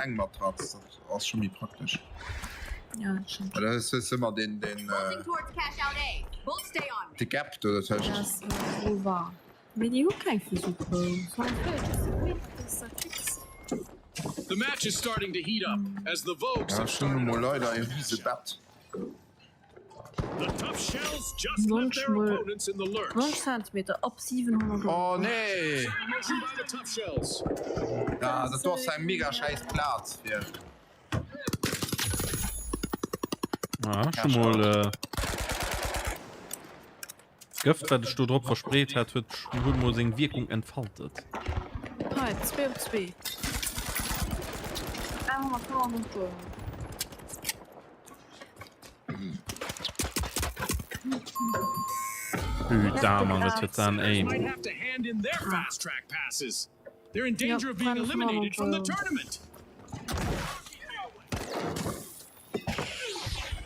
[SPEAKER 2] eng Matratz, dat ass scho méi praktesch.
[SPEAKER 3] Ja, dat stëmmt.
[SPEAKER 2] Well da hues de ëmmer deen, deen, de Gap do dertëscht.
[SPEAKER 3] Dat ass wohl wahr. Mee déi hu keng fir sou grouss.
[SPEAKER 2] Ja, ech hunn nu mol leider e rise Bett.
[SPEAKER 3] 90 mol 90 Zentimeter op 700
[SPEAKER 2] Oh nee! Ah, dat do ass eng mega schäiss Plaz fir.
[SPEAKER 1] Ah, schon mol äh, Gëft, wat ech do drop verspreet hat, huet huet mol seng Wierkung entfaltet.
[SPEAKER 3] Hei, 2 op 2. 395 Euro.
[SPEAKER 1] Putain, Mann, wat huet dat en Aim?
[SPEAKER 3] Ja, 395 Euro.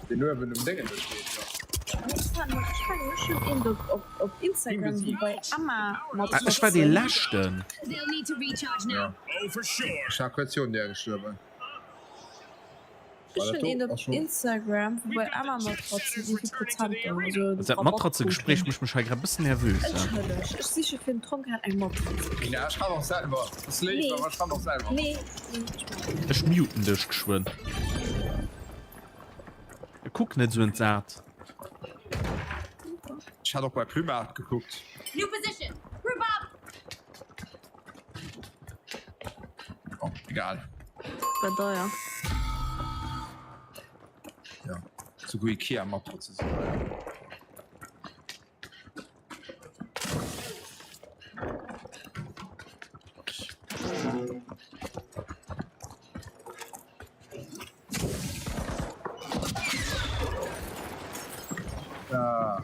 [SPEAKER 2] Deen uewen um Déngen do steet, jo.
[SPEAKER 3] Ech hunn een do op Instagram wou bei Emma mat
[SPEAKER 1] Ah, ech war dee leschten.
[SPEAKER 2] Ja. Ech hat kuerz virun dir gestuerwen.
[SPEAKER 3] Ech hunn een op Instagram wou bei Emma Matratzen wéi vill Prozent do, also
[SPEAKER 1] Dat Matratzegespréich mécht mech hei grad bëssen nervös.
[SPEAKER 3] Entschëlleg, ech siche fir den Tom grad eng Matratz.
[SPEAKER 2] Nina, ech kann och selwer. Ass léif, awer ech kann och selwer.
[SPEAKER 3] Nee, nee, ech maachen.
[SPEAKER 1] Ech muten dech geschwënn. Kuck net esou entsat.
[SPEAKER 2] Ech hat och bei Plumart gekuckt.
[SPEAKER 5] New position. Group up.
[SPEAKER 2] Oh, egal.
[SPEAKER 3] War deier.
[SPEAKER 2] Ja, souguer Ikea-Matratzen sinn deier. Ah.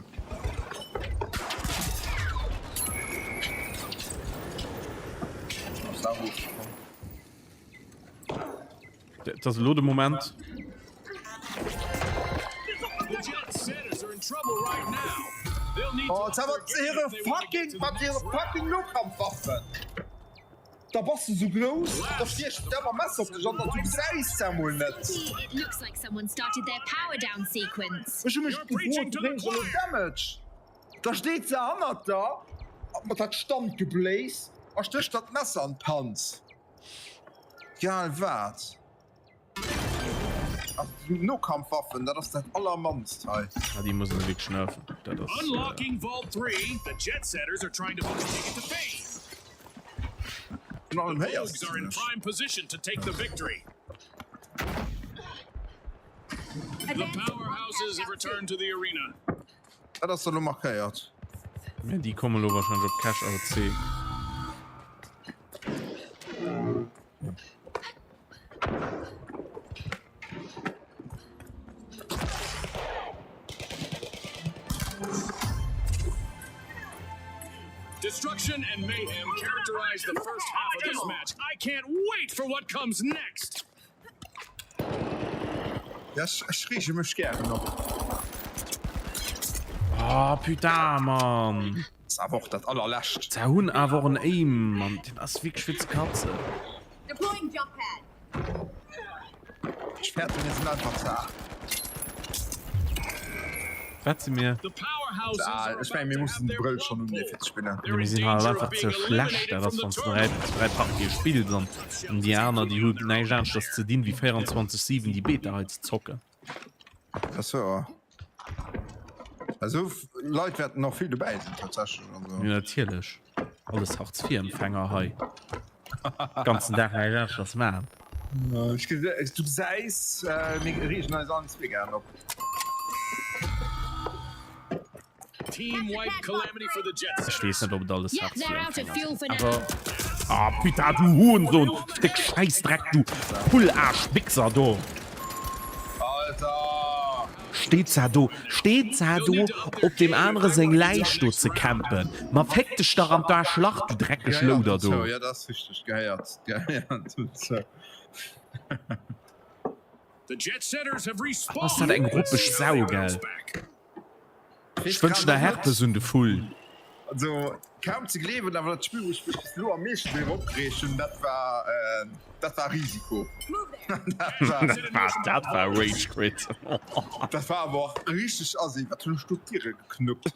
[SPEAKER 1] Dat ass elo de Moment.
[SPEAKER 2] Oh, mat hire fucking, mat hire fucking Nokampfwaffen! Da bass de sou grouss, da stiecht et awer Messer op dech an, du gesäis se emol net. Ech hu mech gefrot, bréng ech elo Damage? Da steet se hannert der mat dat Standgebléis a stécht der d'Messer an d'Panz. Egal wat. Also déi Nokampfwaffen, dat ass dat allermannst hei.
[SPEAKER 1] Ah, déi muss een wierklech nerfen. Dat ass.
[SPEAKER 2] Vun allem héiers de se net. Dat ass da lo markéiert.
[SPEAKER 1] Mä déi komme lo wahrscheinlech op Cash Out C.
[SPEAKER 4] Destruction and mayhem characterize the first half of this match. I can't wait for what comes next.
[SPEAKER 2] Ja, ech, ech reege mech gären op.
[SPEAKER 1] Oh, putain, Mann.
[SPEAKER 2] Ass awer och dat allerlescht.
[SPEAKER 1] Se hunn awer och en Aim, Mann. Deen ass wierklech fir ze katzen.
[SPEAKER 5] Deploying jump pad.
[SPEAKER 2] Ech fäerten, mir sinn einfach ze al.
[SPEAKER 1] Wat si mir?
[SPEAKER 2] Ze al. Ech mengen, mir mussen de Brëll schonn unleeën, fir ze spillen.
[SPEAKER 1] Nee, mir sinn halt einfach ze schlecht. Dat ass, wann s de 3, 3 Partië spills an déi aner, déi hu näischt aneschters ze dinn, wéi 24, 7 déi Beta hei ze zocken.
[SPEAKER 2] Ach so. Also Leit wäerten och vill dobäi sinn tatsächlech. Also.
[SPEAKER 1] Ja, natierlech. Alles Hartz-IV-Empfänger hei. Ganzen Dag näischt aneschters maachen.
[SPEAKER 2] Ech gese du gesäis, mir reegen eis allen zwee gären op.
[SPEAKER 1] Ech weess net, ob et alles Hartz-IV-Empfänger sinn, awer. Ah putain, du Hurensohn, Stéck Schäissdreck, du Pullaarsch Wichser do.
[SPEAKER 2] Alter!
[SPEAKER 1] Steet zwar do, steet zwar do op deem anere seng Läich do ze campen, ma féck dech dach an d'Aarschlach, du dreckeg Louder do.
[SPEAKER 2] Jo, dat ass richteg, gehéiert, gehéiert dozou.
[SPEAKER 1] Ass dat eng ruppeg Sau, gell? Ech wënschen der Herpes un de Vull.
[SPEAKER 2] Also kaum ze gleewen, awer dat Spill wou ech mech bis elo am meeschten driwwer opgereegt hunn, dat war dat war Risiko.
[SPEAKER 1] Dat war dat war Rage Quit.
[SPEAKER 2] Dat war awer och richteg assi, wat hunn ech do d'Diere geknuppt.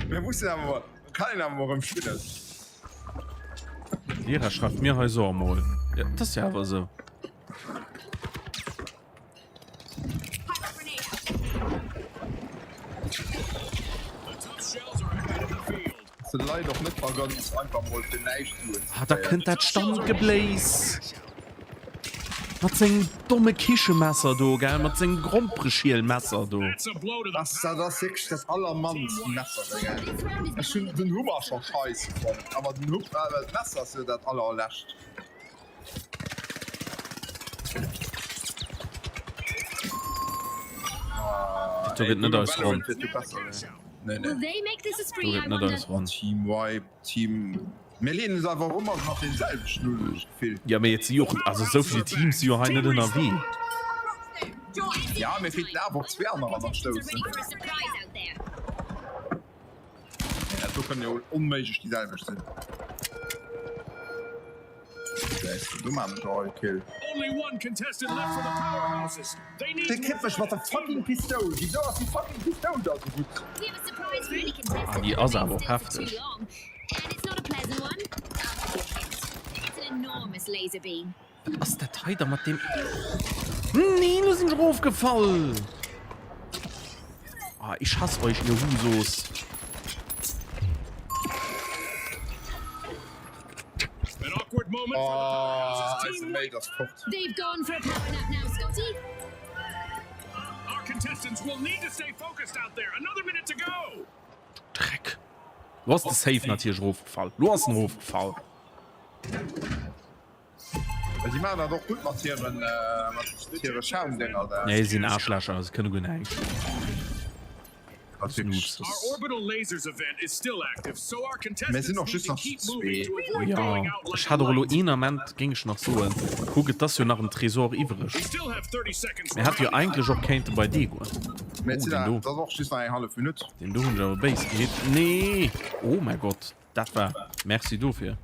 [SPEAKER 2] Mir mussen awer kann een awer erëm spillen.
[SPEAKER 1] Lira schreift mir hei so emol. Ja, das ist ja awer so.
[SPEAKER 2] Se Leit och net vergönnt einfach mol fir näischt Suen
[SPEAKER 1] Ah, da kënnt dat Standgebléis. Mat sengem domme Kichemesser do, gell? Mat sengem Grompereschielmesser do.
[SPEAKER 2] Ass dat ass wierklech dat allermannst Messer, gell? Ech hunn den Hummer scho scheisse fonnt, awer den Hupp, äh, d'Messer ass jo dat allerlescht.
[SPEAKER 1] Dat do gëtt net eis Ronn.
[SPEAKER 2] Nee, nee.
[SPEAKER 1] Do gëtt net eis Ronn.
[SPEAKER 2] Team Wipe, Team. Mir leeën es awer och ëmmer nach dee selwechten un, hunn ech d'Gefill.
[SPEAKER 1] Jo, mee et si jo och, also esou vill Teams si jo hei net ënnerwee.
[SPEAKER 2] Ja, mir kéinten awer och zwee anerer nach stoussen. Nee, dat do kënnen jo onméiglech déi selwecht sinn. Do maan ech och e Kill. Dee kritt mech mat der fucking Pistoul. Wisou ass déi fucking Pistoul da sou gutt?
[SPEAKER 1] Ah, déi ass awer och hefteg. Wat ass dat hei da mat deem. Nee, lo sinn ech erofgefall! Ah, ich hasse euch, ihr Husos.
[SPEAKER 2] Oh, eisen Mate ass fort.
[SPEAKER 1] Dreck. Lo ass de Safe natierlech erofgefall. Lo ass en erofgefall.
[SPEAKER 2] Si maachen dat och gutt mat hiren mat hire Schaumdénger da.
[SPEAKER 1] Nee, si sinn Aarschlächer, se kënne guer näischt.
[SPEAKER 2] Mir sinn och just nach zu zwee.
[SPEAKER 1] Jo, ech hat och elo een Ament, géing ech nach soen, kuck, et ass jo nach en Tresor iwwreg. Mir hätte jo eigentlech och kéinte bei dee goen.
[SPEAKER 2] Mir sinn dat ass och just nach eng hallef Minutt.
[SPEAKER 1] Deen do hunn ech awer béis gehitt. Nee! Oh mäi Gott, dat war. Merci dofir.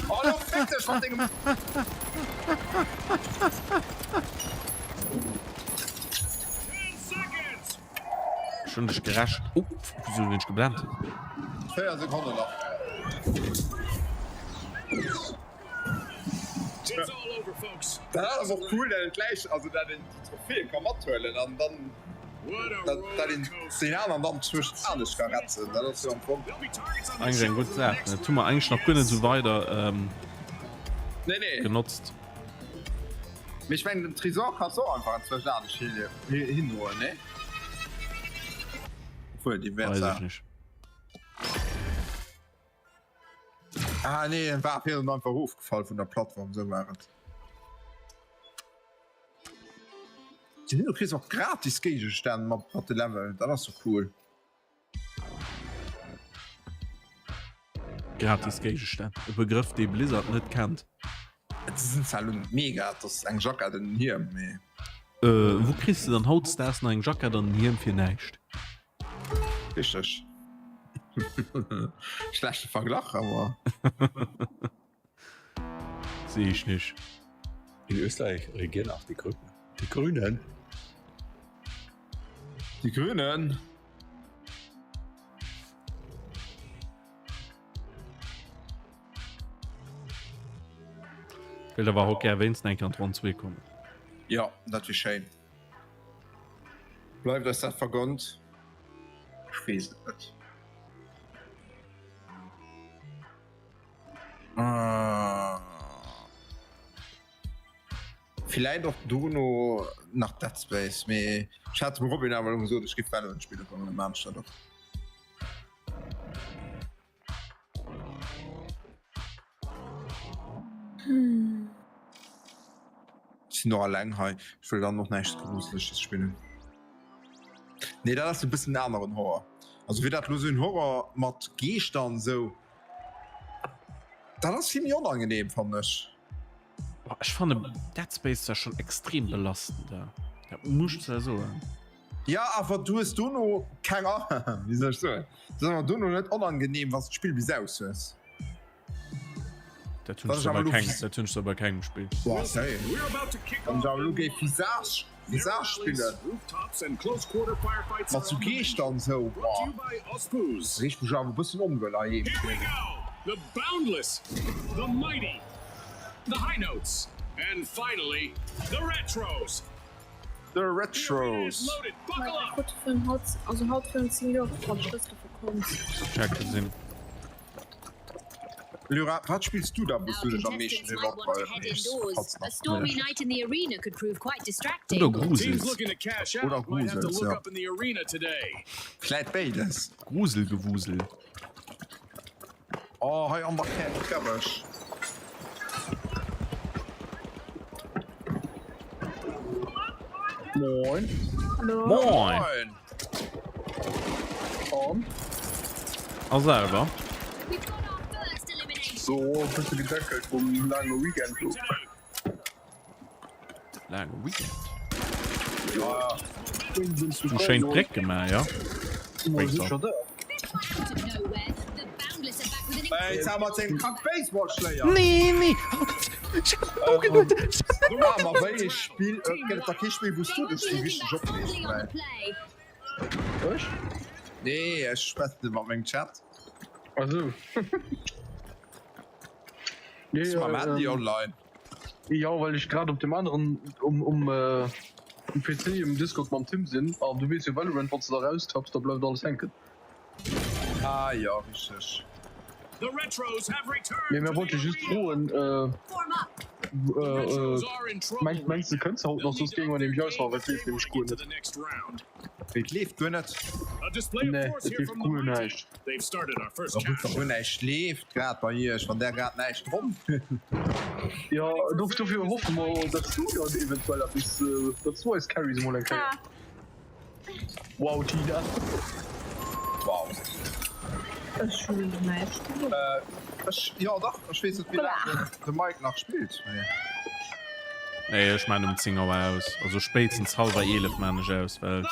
[SPEAKER 2] Oh, lo fick dech mat dengem.
[SPEAKER 1] Ech hunn dech gerächt. Oh, wieso hunn ech geblennt?
[SPEAKER 2] 4 Sekonnen nach. Dat ass och cool, dat een d'Läich, also dat een déi Trophäe ka mathuelen an dann dat dat een deen aneren dann zwëscht anescht ka retzen. Dat ass jo am Fong.
[SPEAKER 1] Eigentlech eng gutt Saach. Dat hu mer eigentlech nach guer net esou weider
[SPEAKER 2] Nee, nee.
[SPEAKER 1] genotzt.
[SPEAKER 2] Mee ech mengen den Tresor kanns de och einfach enzwousch anescht hindroen, nee? Obwuel, déi wäert
[SPEAKER 1] Weess
[SPEAKER 2] zwar.
[SPEAKER 1] ech nicht.
[SPEAKER 2] Ah nee, en war virdrun einfach erofgefall vun der Plattform, sou war et. Du kriss och gratis Géigestänn mat mat de Leveln, dat ass jo cool.
[SPEAKER 1] Gratis Géigestänn, e Begrëff dee Blizzard net kennt.
[SPEAKER 2] Et sinn zwar elo net mega, et ass eng Jackett an en Hiem, mee.
[SPEAKER 1] Wou kriss de dann hautdesdaags nach eng Jackett an en Hiem fir näischt?
[SPEAKER 2] Richteg. Schlechte Verglach, awer.
[SPEAKER 1] Sehe ich nicht.
[SPEAKER 6] In Österreich regieren auch die Grünen. Die Grünen.
[SPEAKER 2] Die Grünen.
[SPEAKER 1] Wëllt awer och gär wéinsten eng Kéier an d'Ronn 2 kommen.
[SPEAKER 2] Jo, dat wier schéin. Bleift eis dat vergonnt? Ech weess et net. Villäit och dono nach Dead Space, mee ech hat dem Robin awer elo gesot, ech géif Valorant spille kommen, dann maan ech dat och. Ech sinn och alleng hei, ech wëll dann och näischt Gruseleges spillen. Nee, dat ass e bëssen en aneren Horror. Also wier dat elo sou en Horror mat Geeschter an esou, dat ass vill méi onangenehm, fannen ech.
[SPEAKER 1] Boah, ech fanne Dead Space zwar schon extrem belastend, ja. Dat muss ich zwar soen.
[SPEAKER 2] Ja, awer du hues dono keng wéi soll ech soen, et ass awer dono net onangenehm, wann s d'Spill bis aus hues.
[SPEAKER 1] Dat hunn ech zwar bei kengem, dat hunn ech zwar bei kengem Spill.
[SPEAKER 2] Boah, same. Wann ech awer elo géif Visage, Visage spillen, mat sou Geeschter an esou, boah, riicht mech awer e bëssen onwuel heiheem. The Retros. Lyra, wat spills du da wous du dech am meeschten driwwer opreegs?
[SPEAKER 1] Oder Grusels.
[SPEAKER 2] Oder Grusels, jo. Vläit béides.
[SPEAKER 1] Gruselgewusel.
[SPEAKER 2] Oh, hei an der Käppech.
[SPEAKER 7] Moin.
[SPEAKER 3] Hallo.
[SPEAKER 1] Moin.
[SPEAKER 2] Moin.
[SPEAKER 7] An?
[SPEAKER 1] A selwer?
[SPEAKER 7] So, e bësse gedeckelt vum laange Weekend do.
[SPEAKER 1] Laange Weekend?
[SPEAKER 2] Ja.
[SPEAKER 1] Du schéin d'Bréck gemaach, ja?
[SPEAKER 2] Ey, sag mal, den Kack Baseballschläger.
[SPEAKER 1] Nee, nee.
[SPEAKER 2] Ah, ma wéi ee Spill, äh, gëtt et da kee Spill, wou s du dech sou richteg opreegs dobäi?
[SPEAKER 7] Ech?
[SPEAKER 2] Nee, ech schwätzen mat mengem Chat.
[SPEAKER 7] Ach sou. Nee,
[SPEAKER 2] Bist du mam Handy online?
[SPEAKER 7] Jo, well ech grad op dem aneren um um um PC um Discord mam Tim sinn an du weess jo Valorant wann s de da raustapps da bleift alles hänken.
[SPEAKER 2] Ah jo, richteg.
[SPEAKER 7] Mee mir wollte just froen mengs mengs de kënns haut nach soss géinge mer nämlech ausmaachen well et leeft nämlech guer net.
[SPEAKER 2] Wéi et leeft guer net?
[SPEAKER 7] Nee et leeft guer näischt.
[SPEAKER 2] Wa gutt wa guer näischt leeft grad bei iech, wann där grad näischt drop hutt.
[SPEAKER 7] Jo dofir hoffe mer datt s du dann eventuell eppes datt s du eis carries emol eng Kéier. Wow Tina.
[SPEAKER 2] Wow.
[SPEAKER 3] Ech hunn näischt gesot.
[SPEAKER 2] Ech, jo dach, ech weess net wéi laang de Mike nach spillt, mee.
[SPEAKER 1] Nee, ech maan um 10 Auer aus, also spéitstens halwer 11 maan ech aus, well.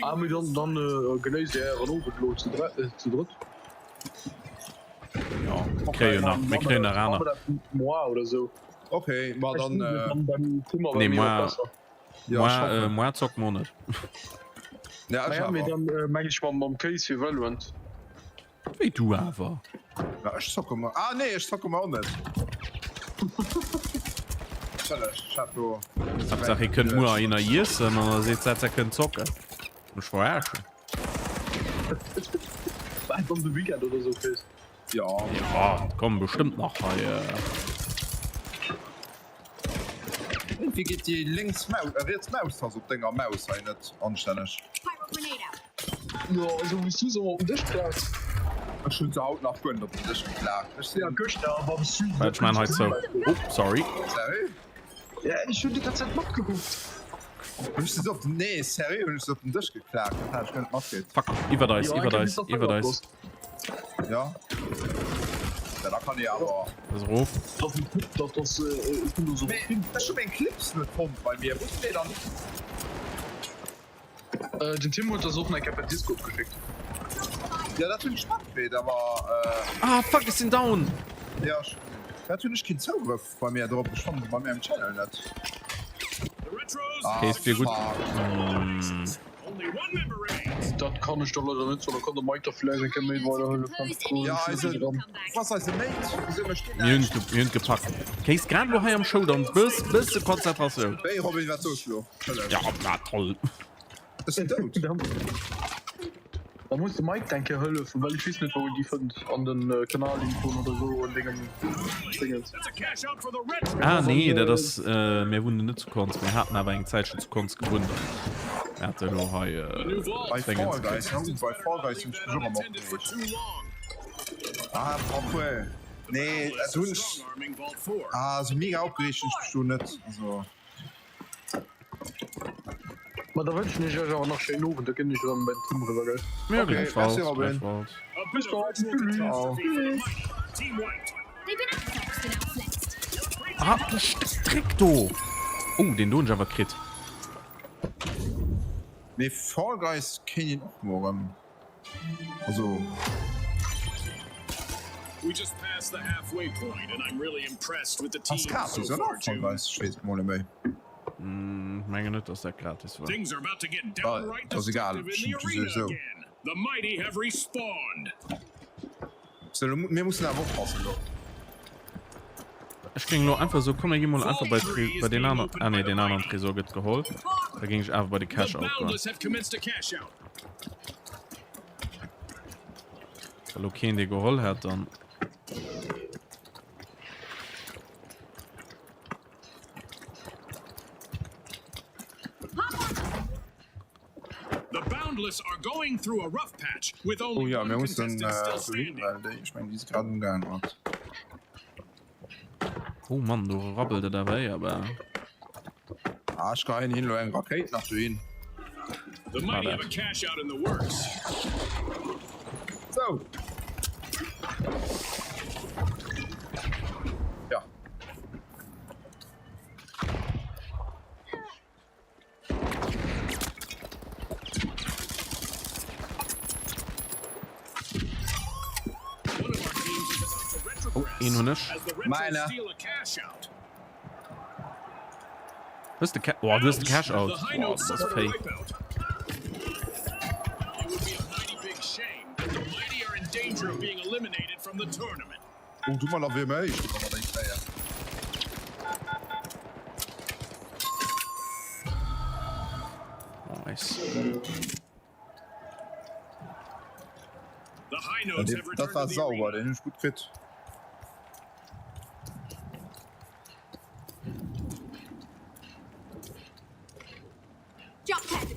[SPEAKER 7] Ah mee dann dann genéisst dir ären Owend elo zu zu drëtt.
[SPEAKER 1] Jo, mir kréie jo nach, mir kréien nach aner.
[SPEAKER 7] Moar oder sou.
[SPEAKER 2] Okay, ma dann.
[SPEAKER 1] Nee, moar. Ja, Moar zockt mer och net.
[SPEAKER 2] Ja, ech
[SPEAKER 7] Mee
[SPEAKER 2] awer.
[SPEAKER 7] dann meng ech mam Case fir Valorant.
[SPEAKER 1] Wéi du awer?
[SPEAKER 2] Ja, ech zocke mer. Ah nee, ech zocke mer och net. Entschëllegt, ech hat do.
[SPEAKER 1] Haaptsaach hie kënnt muer heihinner iessen an da seet s'at, se kënnt zocken. Mech verarschen.
[SPEAKER 7] Wat dann de Weekend oder sou, Chris?
[SPEAKER 2] Ja.
[SPEAKER 1] Ja, kommen bestëmmt nach hei.
[SPEAKER 2] Wéi geet déi lénks Maus, äh, riets Maustass op denger Maus hei net anstänneg?
[SPEAKER 7] Jo, esou wéi s du se ëmmer op den Dësch klaaks.
[SPEAKER 2] Ech hunn se haut nach guer net op den Dësch geklaakt. Ech
[SPEAKER 7] Ja,
[SPEAKER 2] sinn.
[SPEAKER 7] gëschter beim Stream.
[SPEAKER 1] Wat, ech maan hei zou. Oh, sorry.
[SPEAKER 2] Sérieux?
[SPEAKER 7] Ja, ech hunn déi ganz Zäit matgekuckt.
[SPEAKER 2] Hunn ech se op den, nee, sérieux, hunn ech se op den Dësch geklaakt? Dat hat ech guer net matkritt.
[SPEAKER 1] Fuck, iwwert eis,
[SPEAKER 7] Jo, eng
[SPEAKER 1] iwwert
[SPEAKER 7] Kéier
[SPEAKER 1] eis,
[SPEAKER 7] bis der
[SPEAKER 1] iwwert
[SPEAKER 7] Feier
[SPEAKER 1] eis.
[SPEAKER 7] ass.
[SPEAKER 2] Ja. Ja, da kann ee awer.
[SPEAKER 1] Ass erof.
[SPEAKER 7] Dat ass dat ass ech hunn do sou.
[SPEAKER 2] Mee ech hu meng Clips net fonnt bei mir. Wou sinn déi dann?
[SPEAKER 7] Den Tim huet der se och nach eng Kéier per Discord geschéckt.
[SPEAKER 2] Ja, dat hunn ech matkritt, awer.
[SPEAKER 1] Ah fuck, ech sinn down!
[SPEAKER 2] Ja, ech gesinn. Dat hunn ech keen Zougrëff bei mir drop. Ech fannen se bei mir am Channel net. Ah,
[SPEAKER 1] Kéis wier gutt.
[SPEAKER 2] fuck.
[SPEAKER 7] Dat kann ech der leider net soen, da kann de Mike der vläicht eng Kéier méi weiderhëllefen.
[SPEAKER 2] Ja, eise, wou ass eise Mate? Wisou mécht deen
[SPEAKER 1] Mir hunn
[SPEAKER 2] näischt?
[SPEAKER 1] mir hunn gepackt. Kéis grad elo hei am Showdown, bëss bësse Konzentratioun.
[SPEAKER 2] Wéi, Robin, wat soos du lo? Entschëlleg.
[SPEAKER 1] Ja, na toll.
[SPEAKER 2] Ech sinn dout.
[SPEAKER 7] Da muss de Mike eng Kéier hëllefen, well ech weess net wou een déi fënnt an den Kanalinfoen oder sou an dengem Dingens.
[SPEAKER 1] Ah nee, dat ass mir wunnen net zu Konz, mir haten awer eng Zäitchen zu Konz gewunnt an mir hate elo hei
[SPEAKER 2] Bei
[SPEAKER 1] Dingens
[SPEAKER 2] Fall Guys,
[SPEAKER 1] kritt.
[SPEAKER 2] bei Fall Guys hunn ech mech och ëmmer opgereegt. Ah obwuel, nee do hunn ech, ah esou mega opgereegt hunn ech mech do net, also.
[SPEAKER 7] Ma da wënschen ech iech awer nach schéinen Owend, da ginn ech erëm bei den Tim eriwwer, gell?
[SPEAKER 1] Jo,
[SPEAKER 2] Okay,
[SPEAKER 1] gläichfalls,
[SPEAKER 2] merci Robin.
[SPEAKER 1] gläichfalls.
[SPEAKER 7] Bis dann, tschüss.
[SPEAKER 2] Ciao.
[SPEAKER 1] Ah, du Stéck Dreck do! Oh, deen do hunn ech awer kritt.
[SPEAKER 2] Mee Fall Guys kéint een och mol erëm. Also. Ass gratis oder? Fall Guys? Ech weess et mol net méi.
[SPEAKER 1] Mengen net dass dat gratis war.
[SPEAKER 2] Well ass egal, ech hunn et jo souwisou. So lo mir mussen awer oppassen lo.
[SPEAKER 1] Ech géing lo einfach soen, komm mir gi mol einfach bei bei deen aner, ah nee deen aneren Tresor gëtt geholl, da géing ech awer bei de Cash Out goen. Wa lo keen dee geholl hätt, dann.
[SPEAKER 2] Oh jo, mir mussen dohin, well déi, ech mengen, déi si grad umgaang mat.
[SPEAKER 1] Oh Mann, do rabbelt et awer éier bal.
[SPEAKER 2] Ah, ech geheien hin elo eng Rakéit nach dohin.
[SPEAKER 1] War dat.
[SPEAKER 2] Sou. Ja.
[SPEAKER 1] Oh, een hunn ech.
[SPEAKER 2] Meiner.
[SPEAKER 1] Hues de Ca oh, du hues de Cash out. Oh, das ass fake.
[SPEAKER 2] Oh, du mal wier méi. Ech mat eng Kéier.
[SPEAKER 1] Nice.
[SPEAKER 2] Dat war sauber, den hunn ech gutt kritt.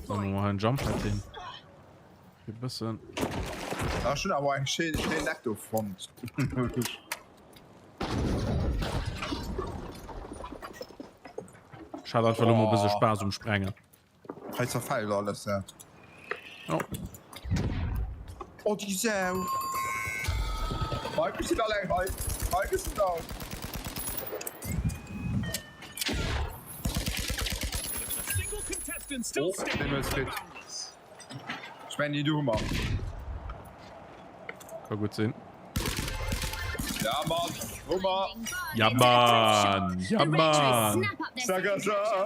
[SPEAKER 1] Machen wir mal einen Jump Pad hin. Hier bëssen.
[SPEAKER 2] Ah, schon awer eng schéin schéin Eck do fonnt.
[SPEAKER 1] Ech hat einfach lo mol bësse Spaass um Sprengen.
[SPEAKER 2] Hei zerfällt alles dat.
[SPEAKER 1] Oh.
[SPEAKER 2] Oh déi Sau! Hei bist du alleng hei. Hei bist du down. Oh, den hues kritt. Ech mengen déi du hu mer.
[SPEAKER 1] Ka gutt sinn.
[SPEAKER 2] Ja Mann, hu mer.
[SPEAKER 1] Ja Mann, ja Mann.
[SPEAKER 2] Saga sa.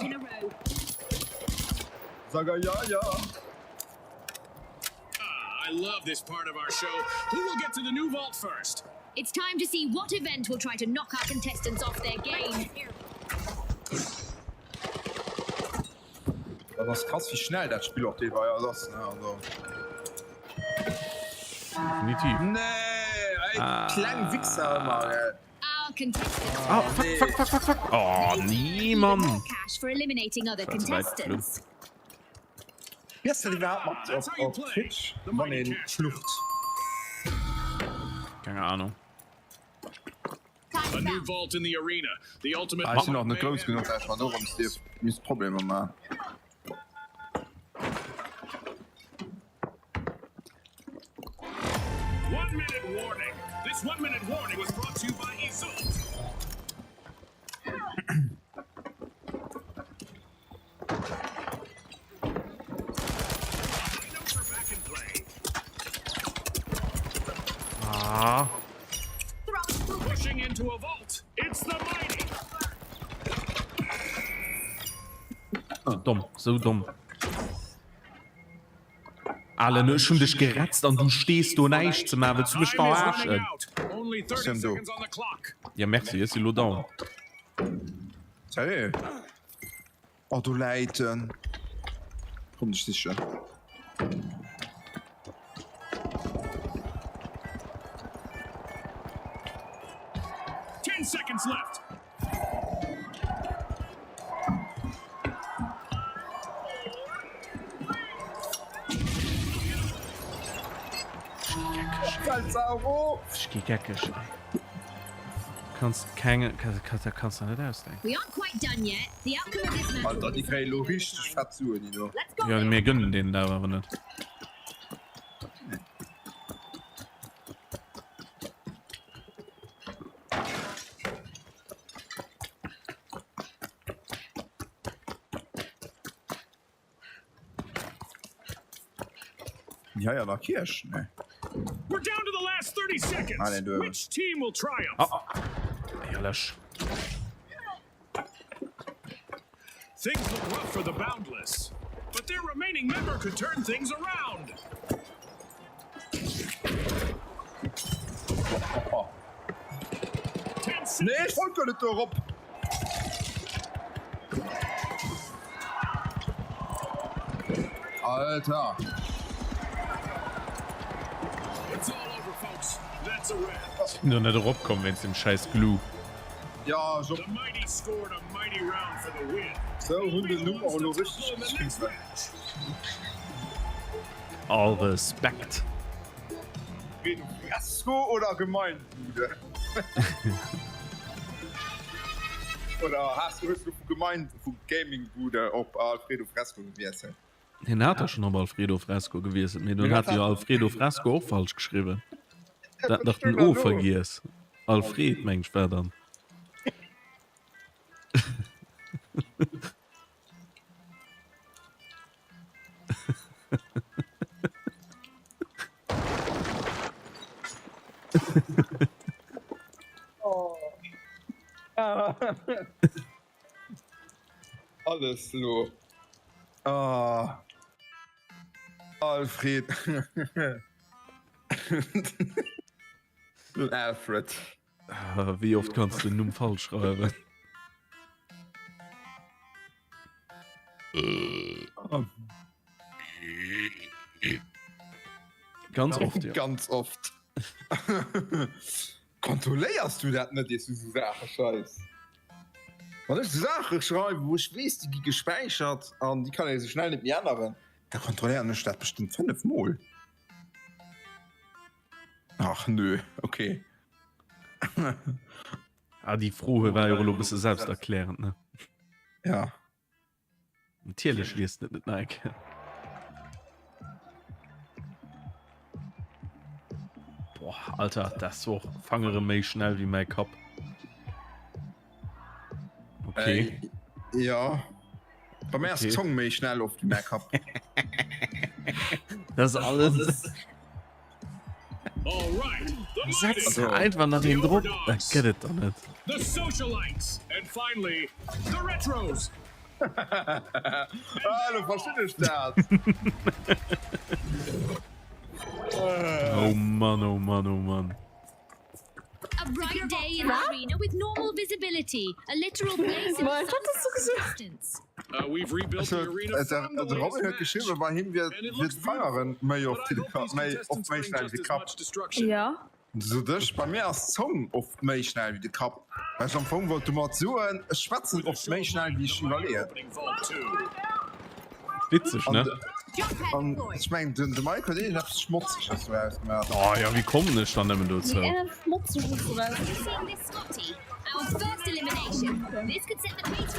[SPEAKER 2] Saga ja ja.
[SPEAKER 4] I love this part of our show. Who will get to the new vault first?
[SPEAKER 5] It's time to see what event will try to knock our contestants off their game.
[SPEAKER 2] Dat ass krass wéi schnell dat Spill och deelweis ass ne also.
[SPEAKER 1] Definitiv.
[SPEAKER 2] Nee, ey, ah. kleng Wichser ëmmer gell.
[SPEAKER 1] Ah, fuck, fuck, fuck, fuck, fuck. Oh, nee, Mann.
[SPEAKER 2] Wéi ass dat iwwerhaapt mat op, op Twitch, wann een flucht?
[SPEAKER 1] Keng Ahnung.
[SPEAKER 4] A new vault in the arena. The ultimate
[SPEAKER 2] Ah, ech sinn och net grouss genuch, dat ech mer dorëms dierf misst Problemer man.
[SPEAKER 4] One minute warning. This one minute warning was brought to you by Isolt.
[SPEAKER 1] Ah.
[SPEAKER 4] Pushing into a vault. It's the mighty.
[SPEAKER 1] So domm, so domm. Alen, ech hunn dech geretzt an du stees do näischt ze maachen. Wëlls du mech verarschen?
[SPEAKER 2] Sinn do.
[SPEAKER 1] Ja, merci, ech si lo down.
[SPEAKER 2] Sérieux? Oh, do läit en. Komm dech sichen.
[SPEAKER 4] 10 seconds left.
[SPEAKER 1] Ech gi geckeg, ey. Kanns keng, dat kanns der net ausdenken.
[SPEAKER 2] Alter, déi kréie lo richteg fett Suen, déi do.
[SPEAKER 1] Jo, mir gönnen deenen dat awer net.
[SPEAKER 2] Ja, ja, nach Kierch, ne?
[SPEAKER 4] We're down to the last 30 seconds.
[SPEAKER 2] Ah, nee, du.
[SPEAKER 4] Which team will triumph?
[SPEAKER 1] Ah, ah. Éierlech.
[SPEAKER 4] Things look rough for the Boundless, but their remaining member could turn things around.
[SPEAKER 2] Nee, ech wollt guer net do erop. Alter.
[SPEAKER 1] Sinn do net erop komm wéinst dem scheiß Glue.
[SPEAKER 2] Ja, ech och. Sou hunn den Numm och elo richteg geschriwwen.
[SPEAKER 1] All Respekt.
[SPEAKER 2] Guido Fresco oder Gemeinbude? Oder has du hues du vu Gemein vu Gamingbude op Alfredo Fresco gewiesselt?
[SPEAKER 1] Hien hat der schonn op Alfredo Fresco gewiesselt, mee dunn hat e jo Alfredo Fresco och falsch geschriwwen. Da hat nach den O vergiess. Alfred, meng ech, war dann.
[SPEAKER 2] Alles lo. Ah. Alfred. Alfred.
[SPEAKER 1] Wéi oft kanns de den Numm falsch schreiwen? Ganz oft, ja.
[SPEAKER 2] Ganz oft. Kontrolléiers du dat net, iers du sou Saache schreifs? Wann ech sou Saache schreiwen, wou ech weess, déi gi gespäichert an déi kann ee sou schnell net méi änneren, da kontrolléieren ech dat bestëmmt 5 Mol. Ach nö, okay.
[SPEAKER 1] Ah, déi Fro war jo elo e bësse selbsterklärend, ne?
[SPEAKER 2] Ja.
[SPEAKER 1] Natierlech liest net net nach eng Kéier. Boah, Alter, das war och Fangere méi schnell wéi mäi Kapp. Okay.
[SPEAKER 2] Äh, ja. Bei mir ass
[SPEAKER 1] Okay.
[SPEAKER 2] d'Zong méi schnell oft wéi mäi Kapp.
[SPEAKER 1] Das ist alles.
[SPEAKER 4] All right, the
[SPEAKER 1] Setz
[SPEAKER 4] mighty,
[SPEAKER 1] einfach nach een drop. Dat gëtt et doch net.
[SPEAKER 4] the socialites, and finally, the retros.
[SPEAKER 2] Ah, lo verstinn ech dat.
[SPEAKER 1] Oh Mann, oh Mann, oh Mann.
[SPEAKER 5] A bright day in the arena with normal visibility, a literal blaze in the sun for contestants.
[SPEAKER 4] Uh, we've rebuilt the arena
[SPEAKER 2] De
[SPEAKER 4] from the
[SPEAKER 2] Robin
[SPEAKER 4] latest
[SPEAKER 2] huet
[SPEAKER 4] match.
[SPEAKER 2] geschriwwen, bei him wier
[SPEAKER 4] And it
[SPEAKER 2] wier
[SPEAKER 4] looks
[SPEAKER 2] d'Feieren méi
[SPEAKER 4] But
[SPEAKER 2] oft
[SPEAKER 4] I
[SPEAKER 2] wéi de
[SPEAKER 4] hope
[SPEAKER 2] Kapp,
[SPEAKER 4] these
[SPEAKER 2] méi oft
[SPEAKER 4] contestants
[SPEAKER 2] méi
[SPEAKER 4] bring
[SPEAKER 2] schnell wéi
[SPEAKER 4] just
[SPEAKER 2] de
[SPEAKER 4] as
[SPEAKER 2] Kapp.
[SPEAKER 4] much destruction.
[SPEAKER 3] Ja.
[SPEAKER 2] Sot ech, bei mir ass d'Zong oft méi schnell wéi de Kapp. Well ech am Fong wollt domat soen, ech schwätzen
[SPEAKER 4] With a
[SPEAKER 2] oft
[SPEAKER 4] show
[SPEAKER 2] méi
[SPEAKER 4] of
[SPEAKER 2] schnell
[SPEAKER 4] might,
[SPEAKER 2] wéi ech
[SPEAKER 4] the mighty
[SPEAKER 2] iwwerleeën.
[SPEAKER 4] opening vault too.
[SPEAKER 1] Witzeg,
[SPEAKER 2] An
[SPEAKER 1] ne?
[SPEAKER 2] an ech mengen den de Mike huet iergendeppes Schmotzeges doraus gemaach.
[SPEAKER 1] Oh ja, wéi kommen ech dann nëmmen dozou?
[SPEAKER 3] Wéi eng Schmotzeges doraus?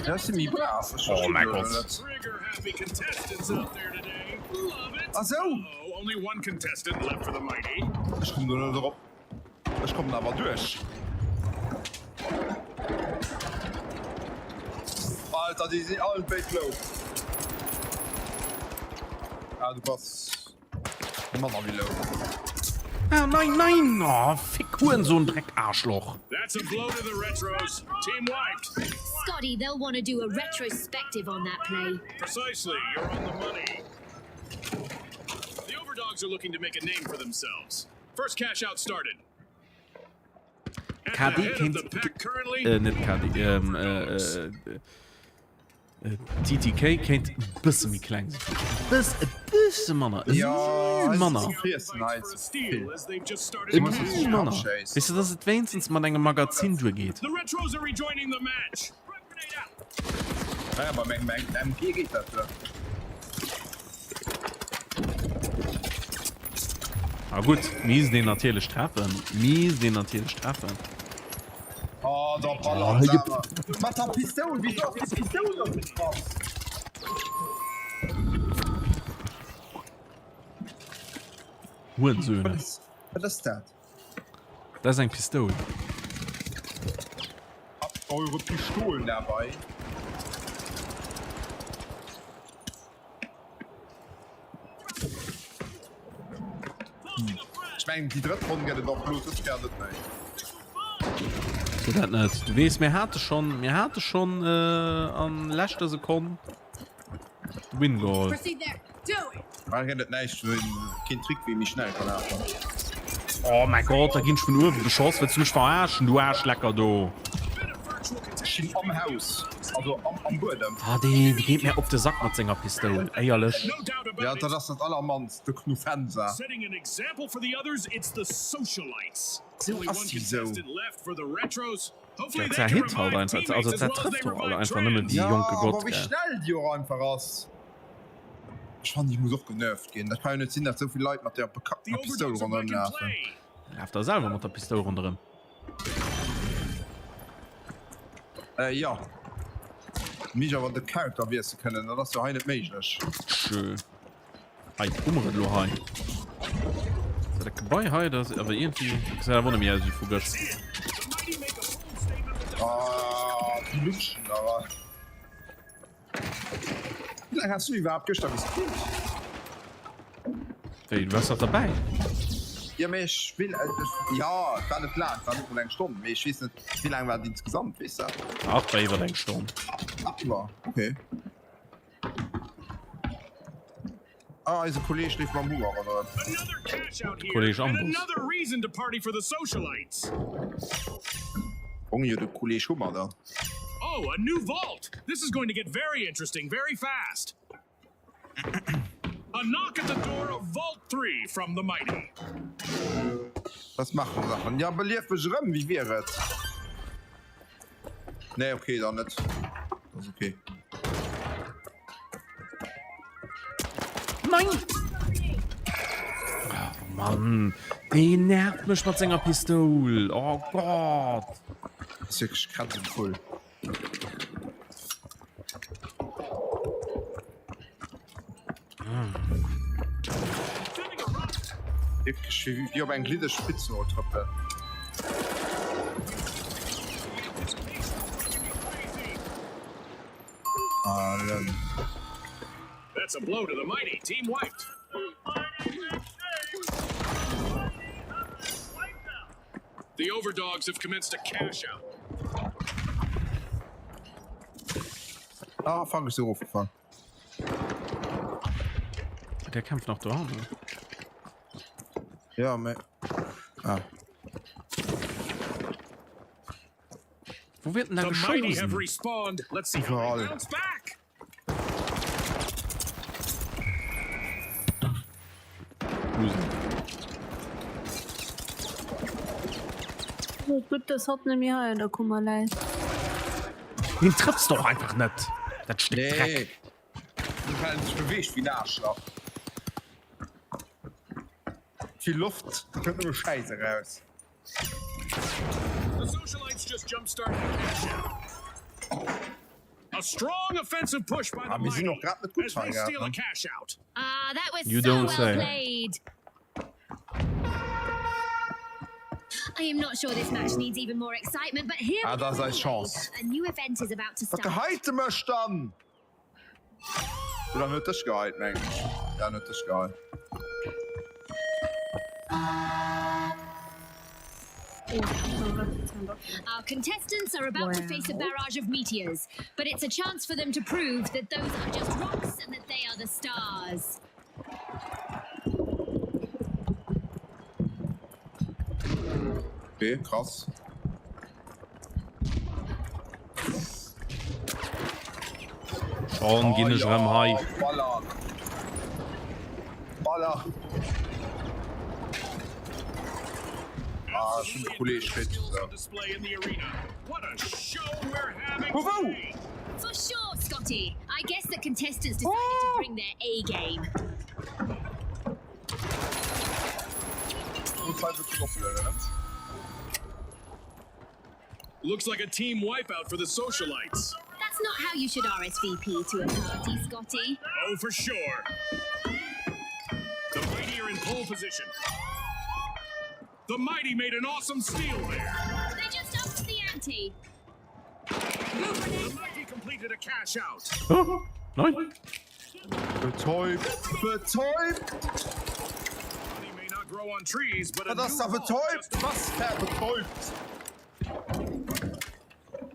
[SPEAKER 2] Ja, ech si méi brav, ech
[SPEAKER 1] Oh
[SPEAKER 2] verstinn
[SPEAKER 1] mäi
[SPEAKER 2] elo
[SPEAKER 1] Gott.
[SPEAKER 2] net.
[SPEAKER 4] Trigger-happy contestants out there today. Love it.
[SPEAKER 2] Ah sou!
[SPEAKER 4] Oh, only one contestant left for the mighty.
[SPEAKER 2] Ech kommen do net erop. Ech kommen awer duerch. Alter, déi sinn allen béid low. Ah, du bass manner wéi low.
[SPEAKER 1] Ah, nein, nein! Oh, fick Hurensohn, Dreck, Arschloch!
[SPEAKER 4] That's a blow to the retros. Team wiped.
[SPEAKER 5] Scotty, they'll want to do a retrospective on that play.
[SPEAKER 4] Precisely, you're on the money. The Overdogs are looking to make a name for themselves. First cash out started.
[SPEAKER 1] KD kéint, äh, net KD, ähm, äh, äh, TTK kéint e bësse méi kleng sinn. Bëss e bësse manner. E
[SPEAKER 2] Ja,
[SPEAKER 1] Müh manner.
[SPEAKER 2] E
[SPEAKER 1] E Müh manner. Weess de, dass et wéinstens mat engem Magazin duergeet.
[SPEAKER 2] Naja, bei mengem MG geet dat duer.
[SPEAKER 1] Ah gutt, misst een natierlech treffen. Misst een natierlech treffen.
[SPEAKER 2] Oh, da ballert oh, awer. Mat der Pistoul, wieso ass déi Pistoul da sou krass?
[SPEAKER 1] Hurensöhne.
[SPEAKER 2] Wat ass dat?
[SPEAKER 1] Dat ass eng Pistoul.
[SPEAKER 2] Habt eure Pistolen dabei? Ech mengen déi drëtt Ronn gëtt et och elo sou schwéier net méi.
[SPEAKER 1] So dat net. Du weess, mir hate schonn, mir hate schonn an leschter Sekonn de Win geholl.
[SPEAKER 2] Hei gëtt et näischt wéi keen Trick wéi méi schnell ka lafen.
[SPEAKER 1] Oh mäi Gott, da ginn ech vun uewe geschoss. Wëlls du mech verarschen, du Aarschlecker do?
[SPEAKER 2] Ech sinn am Haus, also am, am Buedem.
[SPEAKER 1] Ah, dee geet mär op de Sack mat senger Pistoul, éierlech.
[SPEAKER 2] Ja, dat ass dat allermannst, de Knufensa. Sou ass si sou.
[SPEAKER 1] Ja, dat hit halt einfach, also dat trëfft och alt einfach nëmme déi
[SPEAKER 2] Ja,
[SPEAKER 1] jonke
[SPEAKER 2] awer
[SPEAKER 1] Gott,
[SPEAKER 2] wéi
[SPEAKER 1] gell.
[SPEAKER 2] schnell déi och einfach ass. Ech fannen, déi muss och genervt ginn. Dat ka jo net sinn, dat sou vill Leit mat där bekacktener Pistoul ronderëm lafen.
[SPEAKER 1] Laf da selwer mat der Pistoul ronderëm.
[SPEAKER 2] Äh, jo. Mich awer de Charakter wiesse kënnen, dat ass jo hei net méiglech.
[SPEAKER 1] Tschö. Hei, hu mer et elo hei. So, dat Gebai hei, dat ass awer iergendwéi, gesäit awer net méi aus wéi vu gëscht.
[SPEAKER 2] Ah, déi lutschen awer. Wéi laang has du iwwerhaapt gëschter gestreamt?
[SPEAKER 1] Wéi, du waars dach derbäi?
[SPEAKER 2] Jo, mee ech will, jo, et war net laang, et war net mol eng Stonn, mee ech weess net, wéi laang war et insgesamt, weess de?
[SPEAKER 1] Ach, et war iwwer eng Stonn.
[SPEAKER 2] Ach, jo, okay. Ah, eise Kolleg leeft mam Hummer ronderëm.
[SPEAKER 1] Kolleg Amboss.
[SPEAKER 2] Hong jo de Kolleg Hummer dann.
[SPEAKER 4] Oh, a new vault! This is going to get very interesting very fast. A knock at the door of Vault 3 from the mighty.
[SPEAKER 2] Was machen Sachen? Ja, belief mech erëm, wéi wier et? Nee, okay, dann net. Das ist okay.
[SPEAKER 1] Nein! Oh Mann, dee nervt mech mat senger Pistoul. Oh Gott.
[SPEAKER 2] Das ist wirklich kratzenvoll. Wierklech wéi op eng gliddeg Spitznol trëppelen. Ah fuck, ech si erofgefall.
[SPEAKER 1] Der kämpft nach do ne?
[SPEAKER 2] Ja, me. Ah.
[SPEAKER 1] Wo wird denn da geschossen?
[SPEAKER 2] Überall.
[SPEAKER 3] Gutt, dass hatt net méi hei an der Kummer läit.
[SPEAKER 1] Deen trëffs de och einfach net, dat Stéck
[SPEAKER 2] Nee.
[SPEAKER 1] Dreck.
[SPEAKER 2] Well en sech beweegt wéi en Aarschlach. Vill Loft, da kënnt nëmme Schäiss eraus. Ah, mir sinn och grad net gutt hei grad, ne?
[SPEAKER 5] Ah, that was
[SPEAKER 1] You
[SPEAKER 5] so
[SPEAKER 1] don't
[SPEAKER 5] well
[SPEAKER 1] say.
[SPEAKER 5] played. I am not sure this match needs even more excitement, but here
[SPEAKER 2] Ah,
[SPEAKER 5] we
[SPEAKER 2] dat ass
[SPEAKER 5] go.
[SPEAKER 2] eis Chance.
[SPEAKER 5] A new event is about to
[SPEAKER 2] Wat
[SPEAKER 5] start.
[SPEAKER 2] geheit de mech dann? Oder en huet dech geheit, mengen ech. Ja, en huet dech geheit.
[SPEAKER 5] Our contestants are about to face a barrage of meteors, but it's a chance for them to prove that those are just rocks and that they are the stars.
[SPEAKER 2] Okay, krass.
[SPEAKER 1] Schonn ginn ech erëm hei.
[SPEAKER 2] Baller. Baller. Ah, ech hunn de Kolleg kritt. Vu wou?
[SPEAKER 5] For sure, Scotty. I guess the contestants decided to bring their A game.
[SPEAKER 4] Looks like a team wipeout for the socialites.
[SPEAKER 5] That's not how you should RSVP to a party, Scotty.
[SPEAKER 4] Oh, for sure. The mighty are in pole position. The mighty made an awesome steal there.
[SPEAKER 5] They just upped the ante.
[SPEAKER 4] The mighty completed a cash out.
[SPEAKER 1] Oh, nein!
[SPEAKER 2] Betäubt! Betäubt!
[SPEAKER 4] Money may not grow on trees, but a
[SPEAKER 2] Dat ass
[SPEAKER 4] new
[SPEAKER 2] da
[SPEAKER 4] vault
[SPEAKER 2] betäubt!
[SPEAKER 4] just
[SPEAKER 2] Was fir betäubt?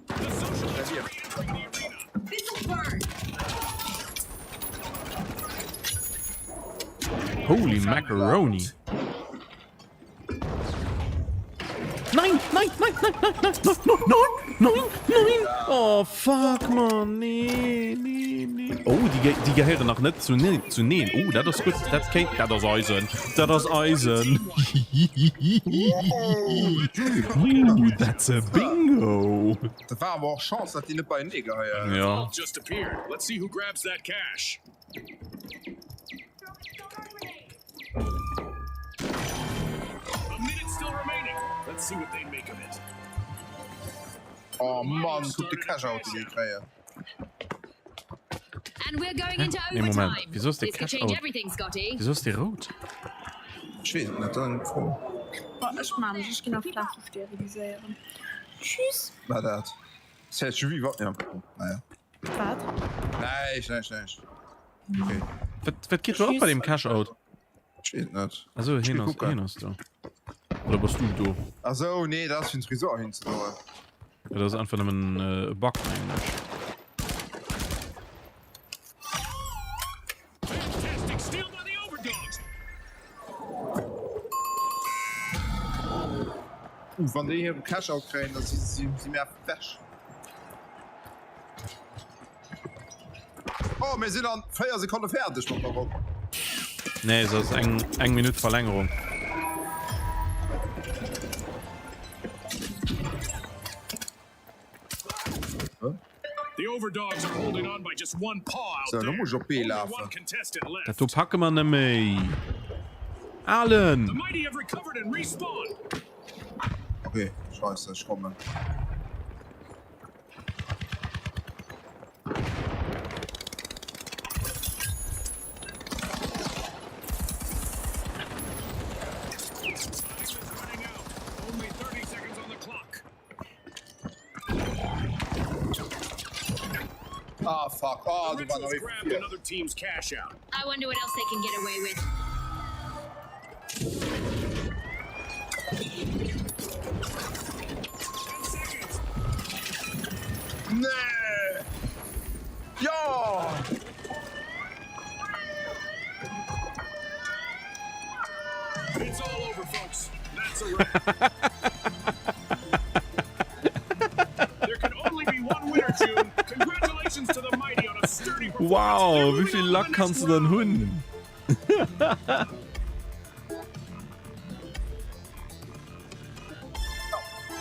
[SPEAKER 4] The socialites are re-entering the arena.
[SPEAKER 3] This'll burn.
[SPEAKER 1] Holy macaroni! Nein, nein, nein, nein, nein, nein, nein, nein, nein, nein! Oh fuck, man, nee, nee, nee. Oh, déi, déi gehéieren nach net zu, ne, zu neen. Oh, dat ass gutt, dat kéint, dat ass Eisen, dat ass Eisen. Ooh, that's a bingo.
[SPEAKER 2] Dat war awer och Chance, dat déi net beienee gehéieren.
[SPEAKER 1] Ja.
[SPEAKER 4] Just appeared. Let's see who grabs that cash.
[SPEAKER 2] Oh Mann, kuck de Cash-Out, dee mir kréien.
[SPEAKER 1] Nee, Moment, wieso ass de Cash-Out, wieso ass dee rout?
[SPEAKER 2] Ech weess et net, dat ass eng gutt Fro.
[SPEAKER 3] Bon, ech man mech, ech ginn nach Fläsche steriliséieren. Tschüss.
[SPEAKER 2] War dat? Ja, naja.
[SPEAKER 3] Wat?
[SPEAKER 2] Näischt, näischt, näischt. Okay.
[SPEAKER 1] Wat, wat geet do ab bei dem Cash-Out?
[SPEAKER 2] Ech weess et net.
[SPEAKER 1] Also hien ass, hien ass do. Oder bass du do?
[SPEAKER 2] Ach sou, nee, dat ass fir den Tresor hinzedoen.
[SPEAKER 1] Ja, dat ass einfach nëmmen e Bug, mengen ech.
[SPEAKER 4] Fantastic steal by the Overdogs.
[SPEAKER 2] Uh, wann déi hire Cash-Out kréien, da si si mir weg. Oh, mir sinn an 4 Sekonne fäerdeg mat der Ronn.
[SPEAKER 1] Nee, se ass eng, eng Minutt Verlängerung.
[SPEAKER 2] So, lo muss ech op B lafen.
[SPEAKER 1] Dat do packe mer net méi. Alen!
[SPEAKER 2] Okay, scheisse, ech kommen. Ah, fuck. Oh, du war noch
[SPEAKER 5] I wonder what else they can get away with.
[SPEAKER 2] Nee! Jo!
[SPEAKER 4] It's all over, folks. That's a wrap. There can only be one winner, June. Congratulations to the mighty on a sturdy performance.
[SPEAKER 1] Wow, wéi vill Luck kanns du dann hunn?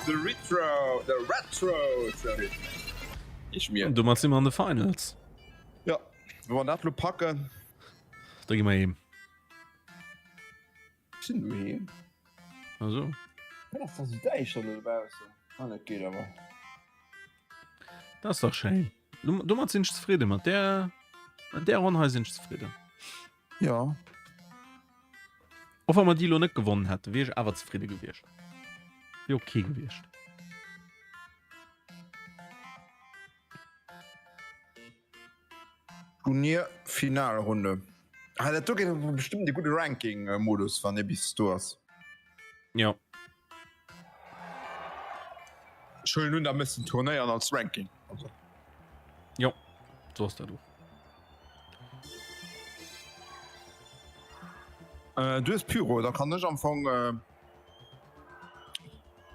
[SPEAKER 2] The Retro, the Retro, sorry. Ich mir.
[SPEAKER 1] Domat si mer an de Finals.
[SPEAKER 2] Ja, wa mer dat lo packen.
[SPEAKER 1] Da gi mer heem.
[SPEAKER 2] Sinn du heem?
[SPEAKER 1] Also.
[SPEAKER 2] Wat ass da sou däischter do dobaussen? Ah, dat geet awer.
[SPEAKER 1] Dat ass dach schéin. Domat sinn ech zefridden. Mat där, mat där Ronn hei sinn ech zefridden.
[SPEAKER 2] Jo.
[SPEAKER 1] Och wa mer déi elo net gewonnen hätten, wier ech awer zefridde gewiescht. Wier ok gewiescht.
[SPEAKER 2] Turnier Finalrunde. Ah, dat do gëtt awer bestëmmt e gudde Ranking-Modus, wann dee bis do ass.
[SPEAKER 1] Jo.
[SPEAKER 2] Ech huelen un, da méchs den Turnéier als Ranking. Also.
[SPEAKER 1] Jo, sou ass dat och.
[SPEAKER 2] Äh, du hues Pyro, da kann ech am Fong. Äh,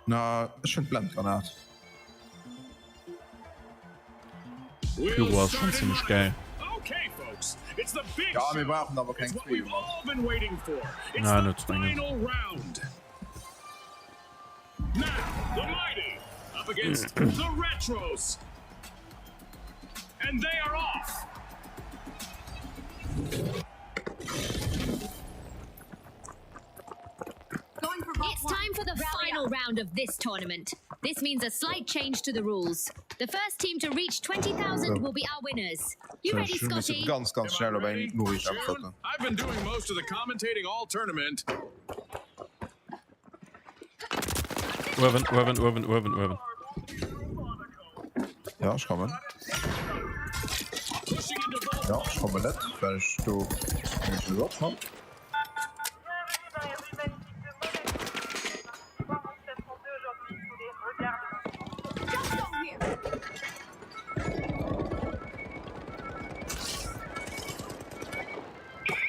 [SPEAKER 2] na, ech hunn d'Blendgranat.
[SPEAKER 1] Pyro ass schon ziemlech geil.
[SPEAKER 2] Ja, mir brauchen awer keng Zwee.
[SPEAKER 1] Nein, net zwingend.
[SPEAKER 5] It's time for the final round of this tournament. This means a slight change to the rules. The first team to reach 20,000 will be our winners. You ready,
[SPEAKER 2] Ech muss
[SPEAKER 5] Scotty?
[SPEAKER 2] ganz ganz schnell op eng Noriicht äntwerten.
[SPEAKER 4] I've been doing most of the commentating all tournament.
[SPEAKER 1] Uewen, uewen, uewen, uewen, uewen.
[SPEAKER 2] Ja, ech kommen. Ja, ech kommen net, well ech do mech net opmachen.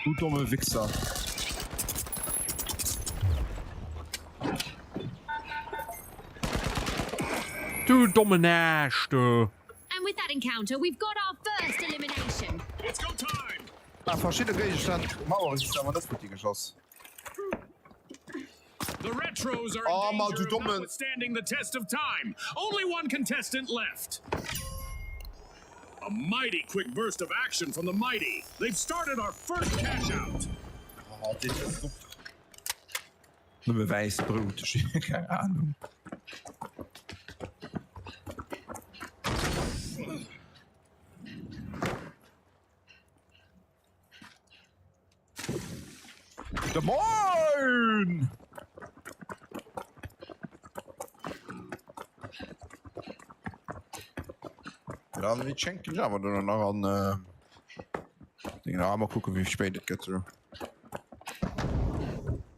[SPEAKER 2] Du domme Wichser.
[SPEAKER 1] Du dommen Aarsch, du!
[SPEAKER 5] And with that encounter, we've got our first elimination.
[SPEAKER 4] It's go time.
[SPEAKER 2] Ah, verschidde Géigestänn, Mauere si awer net futti geschoss.
[SPEAKER 4] The Retros are in
[SPEAKER 2] Oh, ma
[SPEAKER 4] danger
[SPEAKER 2] du
[SPEAKER 4] of
[SPEAKER 2] dommen.
[SPEAKER 4] not withstanding the test of time. Only one contestant left. A mighty quick burst of action from the mighty. They've started our first cash out.
[SPEAKER 2] Oh, deen ass och nëmme wäisst Brout, ech hu keng Ahnung. De Moin! Dann wie schenken ich awer dann nach an äh, Ding. Ah, mal kucken wéi spéit et gëtt. So.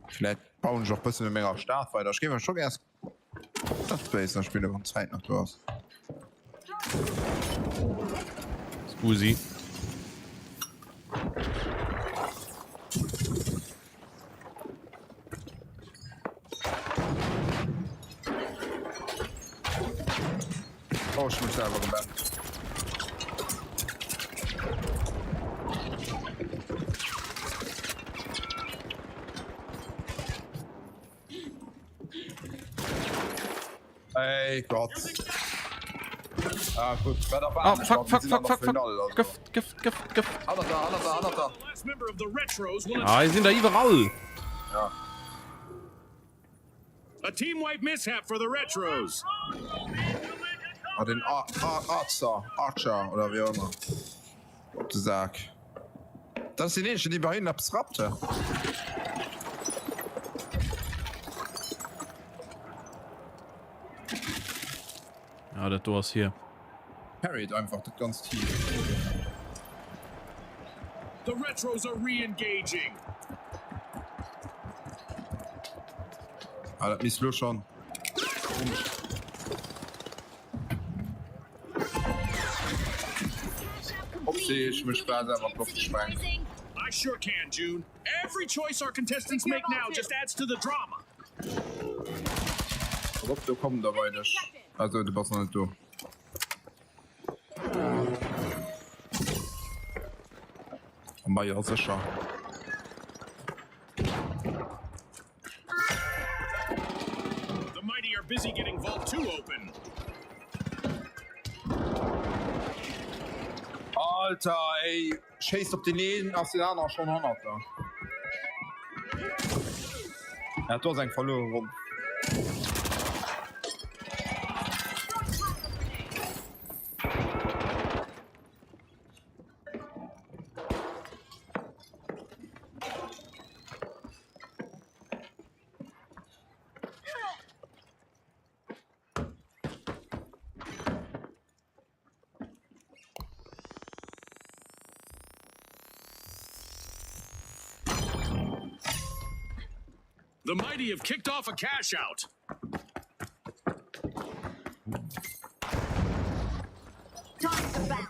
[SPEAKER 2] Vielleicht bauen ich och bëssen mit menger Stad weiter. Ich géif schon gär Dead Space nach spillen, wann Zäit nach do ass.
[SPEAKER 1] Scusi.
[SPEAKER 2] Oh, ech hu mech selwer gebannt. Ey Gott. Ah, gut. Wat
[SPEAKER 1] Ah,
[SPEAKER 2] erwaarden ech
[SPEAKER 1] fuck,
[SPEAKER 2] nach? Wir
[SPEAKER 1] fuck,
[SPEAKER 2] sinn
[SPEAKER 1] fuck,
[SPEAKER 2] an der
[SPEAKER 1] fuck, fuck.
[SPEAKER 2] Finale, also.
[SPEAKER 1] Gëft, Gëft, Gëft, Gëft.
[SPEAKER 2] Hannert der, hannert der, hannert der.
[SPEAKER 4] Last member of the Retros will
[SPEAKER 1] Ah, die sind da iwwerall.
[SPEAKER 2] Ja.
[SPEAKER 4] A team wipe mishap for the Retros.
[SPEAKER 2] Ah, den Ar Ar Arzer, Archer oder wéi och ëmmer. Op de Sak. Dat ass deen eenzegen, dee bei hinnen eppes rappt, hä?
[SPEAKER 1] Ja, dat do ass hir.
[SPEAKER 2] Carried einfach dat ganzt Team.
[SPEAKER 4] The Retros are re-engaging.
[SPEAKER 2] Ah, dat misst lo schon. Hopsi, ech hu mech bal selwer an d'Loft gesprengt.
[SPEAKER 4] I sure can, June. Every choice our contestants make now just adds to the drama.
[SPEAKER 2] Pass op, do kommen der bei dech. Also, du bass nach net do. Ma jo, sécher.
[SPEAKER 4] The mighty are busy getting Vault 2 open.
[SPEAKER 2] Alter, ey, schéisst op deen een, ass deen anere schonn hannert der. Ja, do ass eng verluere Ronn.
[SPEAKER 4] The mighty have kicked off a cash out.
[SPEAKER 8] Time to bounce.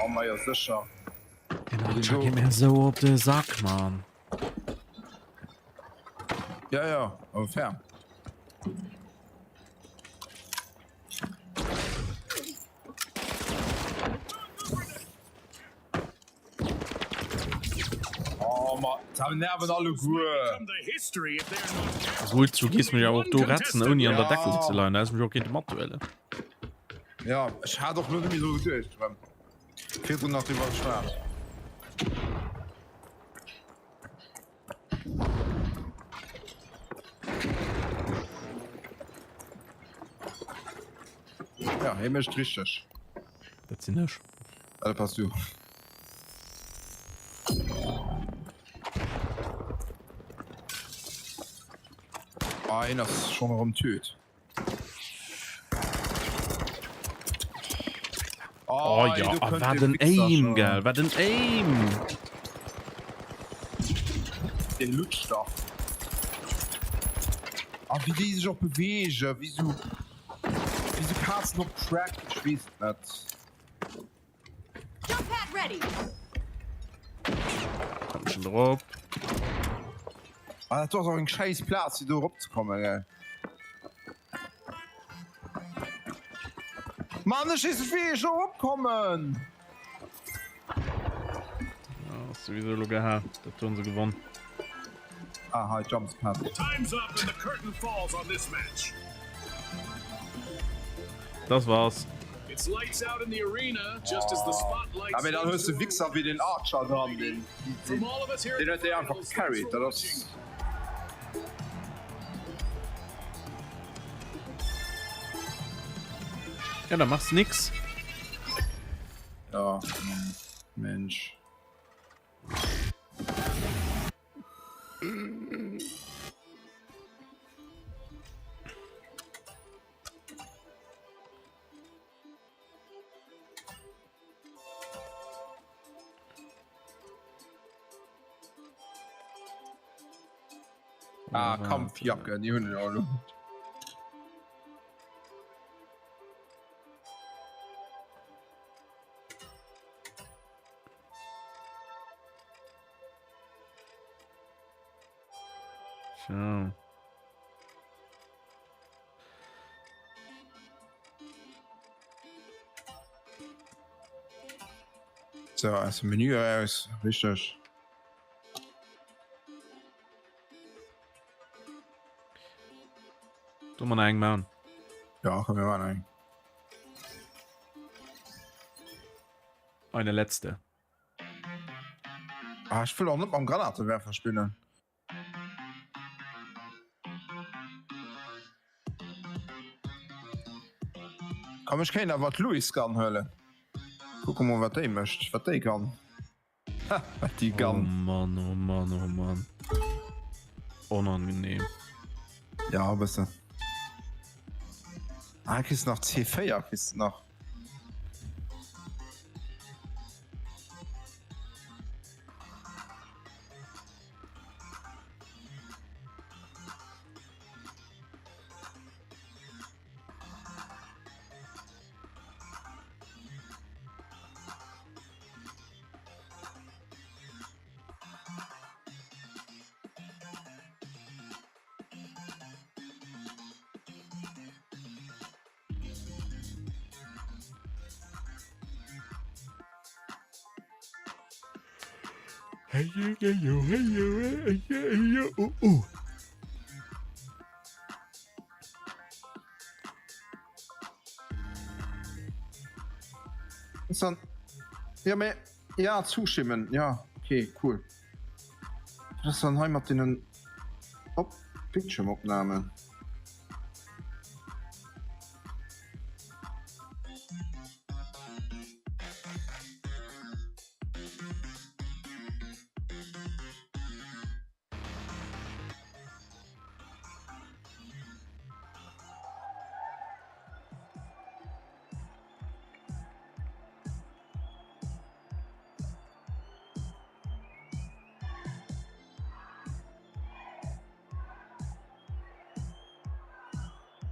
[SPEAKER 2] Oh, ma jo, sécher.
[SPEAKER 1] Archer geet mir esou op de Sack, Mann.
[SPEAKER 2] Ja, ja, awer fair. Oh, ma, da nerven alleguer.
[SPEAKER 1] Gutt, du gees mech awer och do retzen, ouni an der Deckung ze leien. Da häss mech och kéinte mathuelen.
[SPEAKER 2] Ja, ech hat och lo net méi dru geduecht erëm. Virdrun nach driwwer geschwat. Ja, hie mécht richteg.
[SPEAKER 1] Dat sinn ech.
[SPEAKER 2] Dat bass du. Ah, een ass schonn erëm tüt.
[SPEAKER 1] Oh, oh ja, ah, wat en Aim, gell, wat en Aim!
[SPEAKER 2] Den lutscht dach. Ah, wéi déi sech och beweegen, wéi sou, wéi sou Kazen op Crack, ech weess et net.
[SPEAKER 8] Jump pad ready.
[SPEAKER 1] Komm schon drop.
[SPEAKER 2] Ah, dat ass och eng scheiss Plaz fir do erop ze kommen, gell. Mann, ech weess net wéi ech do eropkommen.
[SPEAKER 1] Ja, ass souwisou elo geha. Dat hunn se gewonn.
[SPEAKER 2] Ah, hei Jump Pad.
[SPEAKER 4] Time's up and the curtain falls on this match.
[SPEAKER 1] Das war's.
[SPEAKER 4] It's lights out in the arena just as the spotlight.
[SPEAKER 2] Ah, mee dann hues de Wichser wéi den Archer dran, deen deen huet déi einfach gecarried, dat ass.
[SPEAKER 1] Ja, da machst nix.
[SPEAKER 2] Ja, Mensch. Ah, Kampfjacke, déi hunn ech och elo.
[SPEAKER 1] So.
[SPEAKER 2] So, aus dem Menü eraus, richteg.
[SPEAKER 1] Do man eng man.
[SPEAKER 2] Ja, komm, mir man eng.
[SPEAKER 1] Eine letzte.
[SPEAKER 2] Ah, ech wëll och net mam Granatewerfer spillen. Komm ech kéint awer d'Louis Gun huelen. Kucke mol wat déi mécht, wat déi kann. Ha, wat déi
[SPEAKER 1] Oh
[SPEAKER 2] kann.
[SPEAKER 1] Mann, oh Mann, oh Mann. Onangenehm.
[SPEAKER 2] Ja, e bëssen. Ah, kriss nach C4 kriss nach. Ja, mee, ja, zustimmen, ja, okay, cool. Was ass dann hei mat deenen Op Bildschirmopnahmen?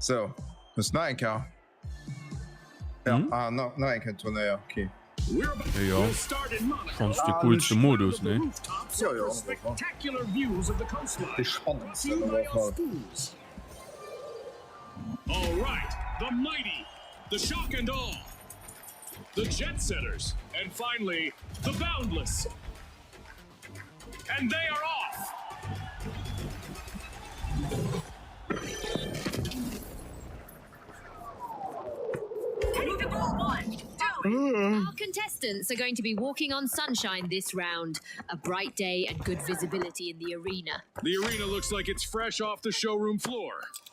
[SPEAKER 2] So, muss nach eng Kéier. Ja, mhm. ah, nach, nach eng Kéier Turnéier, okay.
[SPEAKER 1] Jo, schonns de coolste Modus, nee?
[SPEAKER 2] Jo, jo, dee spannendsten op alle Fall.
[SPEAKER 4] And they are off!
[SPEAKER 5] Our contestants are going to be walking on sunshine this round. A bright day and good visibility in the arena.
[SPEAKER 4] The arena looks like it's fresh off the showroom floor.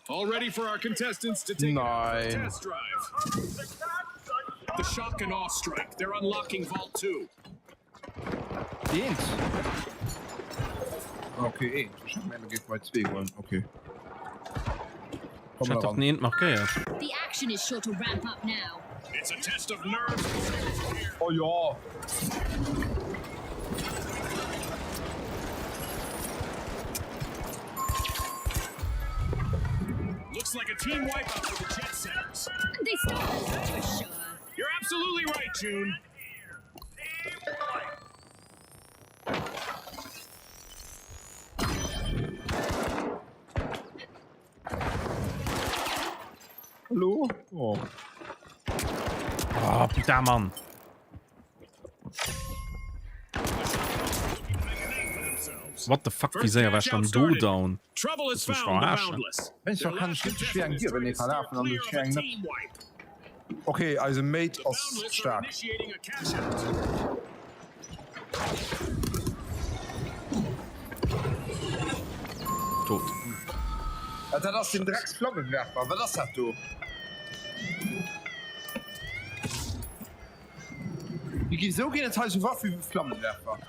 [SPEAKER 4] All ready for our contestants to take a test drive. The shock and awe strike. They're unlocking Vault 2.
[SPEAKER 2] Eent? Ok, eent. Ech hat gemengt, e géif bei zwee goen. Ok.
[SPEAKER 1] Ech hat dach den eent markéiert.
[SPEAKER 5] The action is sure to ramp up now.
[SPEAKER 4] It's a test of nerves.
[SPEAKER 2] Oh jo!
[SPEAKER 4] Looks like a team wipeout for the Jet Setters.
[SPEAKER 5] They start for sure.
[SPEAKER 4] You're absolutely right, June.
[SPEAKER 2] Hallo? Oh.
[SPEAKER 1] Oh, putain, Mann. What the fuck, wéi séier war ech dann do down? Willst du mech verarschen?
[SPEAKER 2] Mensch, da kann ech richtig schwer eng Dier wenn verlafen an du eng net. Ok, eise Mate ass staark.
[SPEAKER 1] Tot.
[SPEAKER 2] Ah, dat ass den Drecksflammenwerfer. Wat ass dat do? Wéi gi sou ginn et hei sou Waffe wéi Flammenwerfer?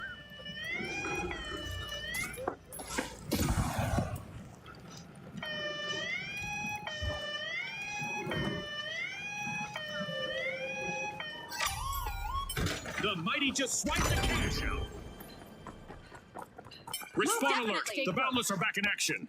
[SPEAKER 4] The mighty just swipe the cash out. Respawn alert! The Boundless are back in action.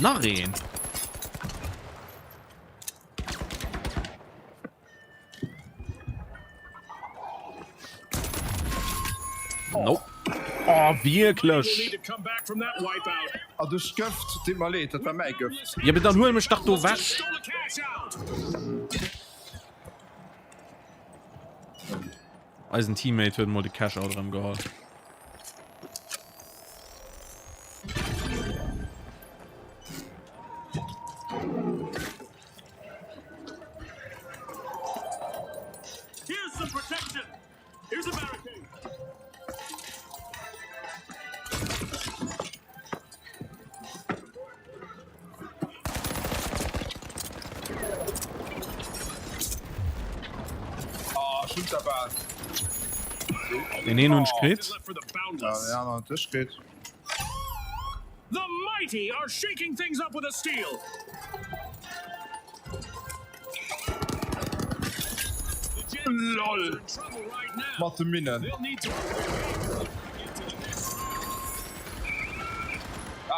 [SPEAKER 1] Nach een! Nope. Oh, wierklech?
[SPEAKER 2] Ah, duerch d'Gëft, deet mer leed, dat war mäi Gëft.
[SPEAKER 1] Ja, mee dann huel mech dach do wech! Eisen Teammate huet mol de Cash-Out erëm geholl.
[SPEAKER 4] Here's some protection. Here's a barricade.
[SPEAKER 2] Ah, Schulterbahn.
[SPEAKER 1] Den een hunn ech kritt.
[SPEAKER 2] Ja, den aneren huet dech kritt.
[SPEAKER 4] The mighty are shaking things up with a steal.
[SPEAKER 2] LOL! Mat de Minnen.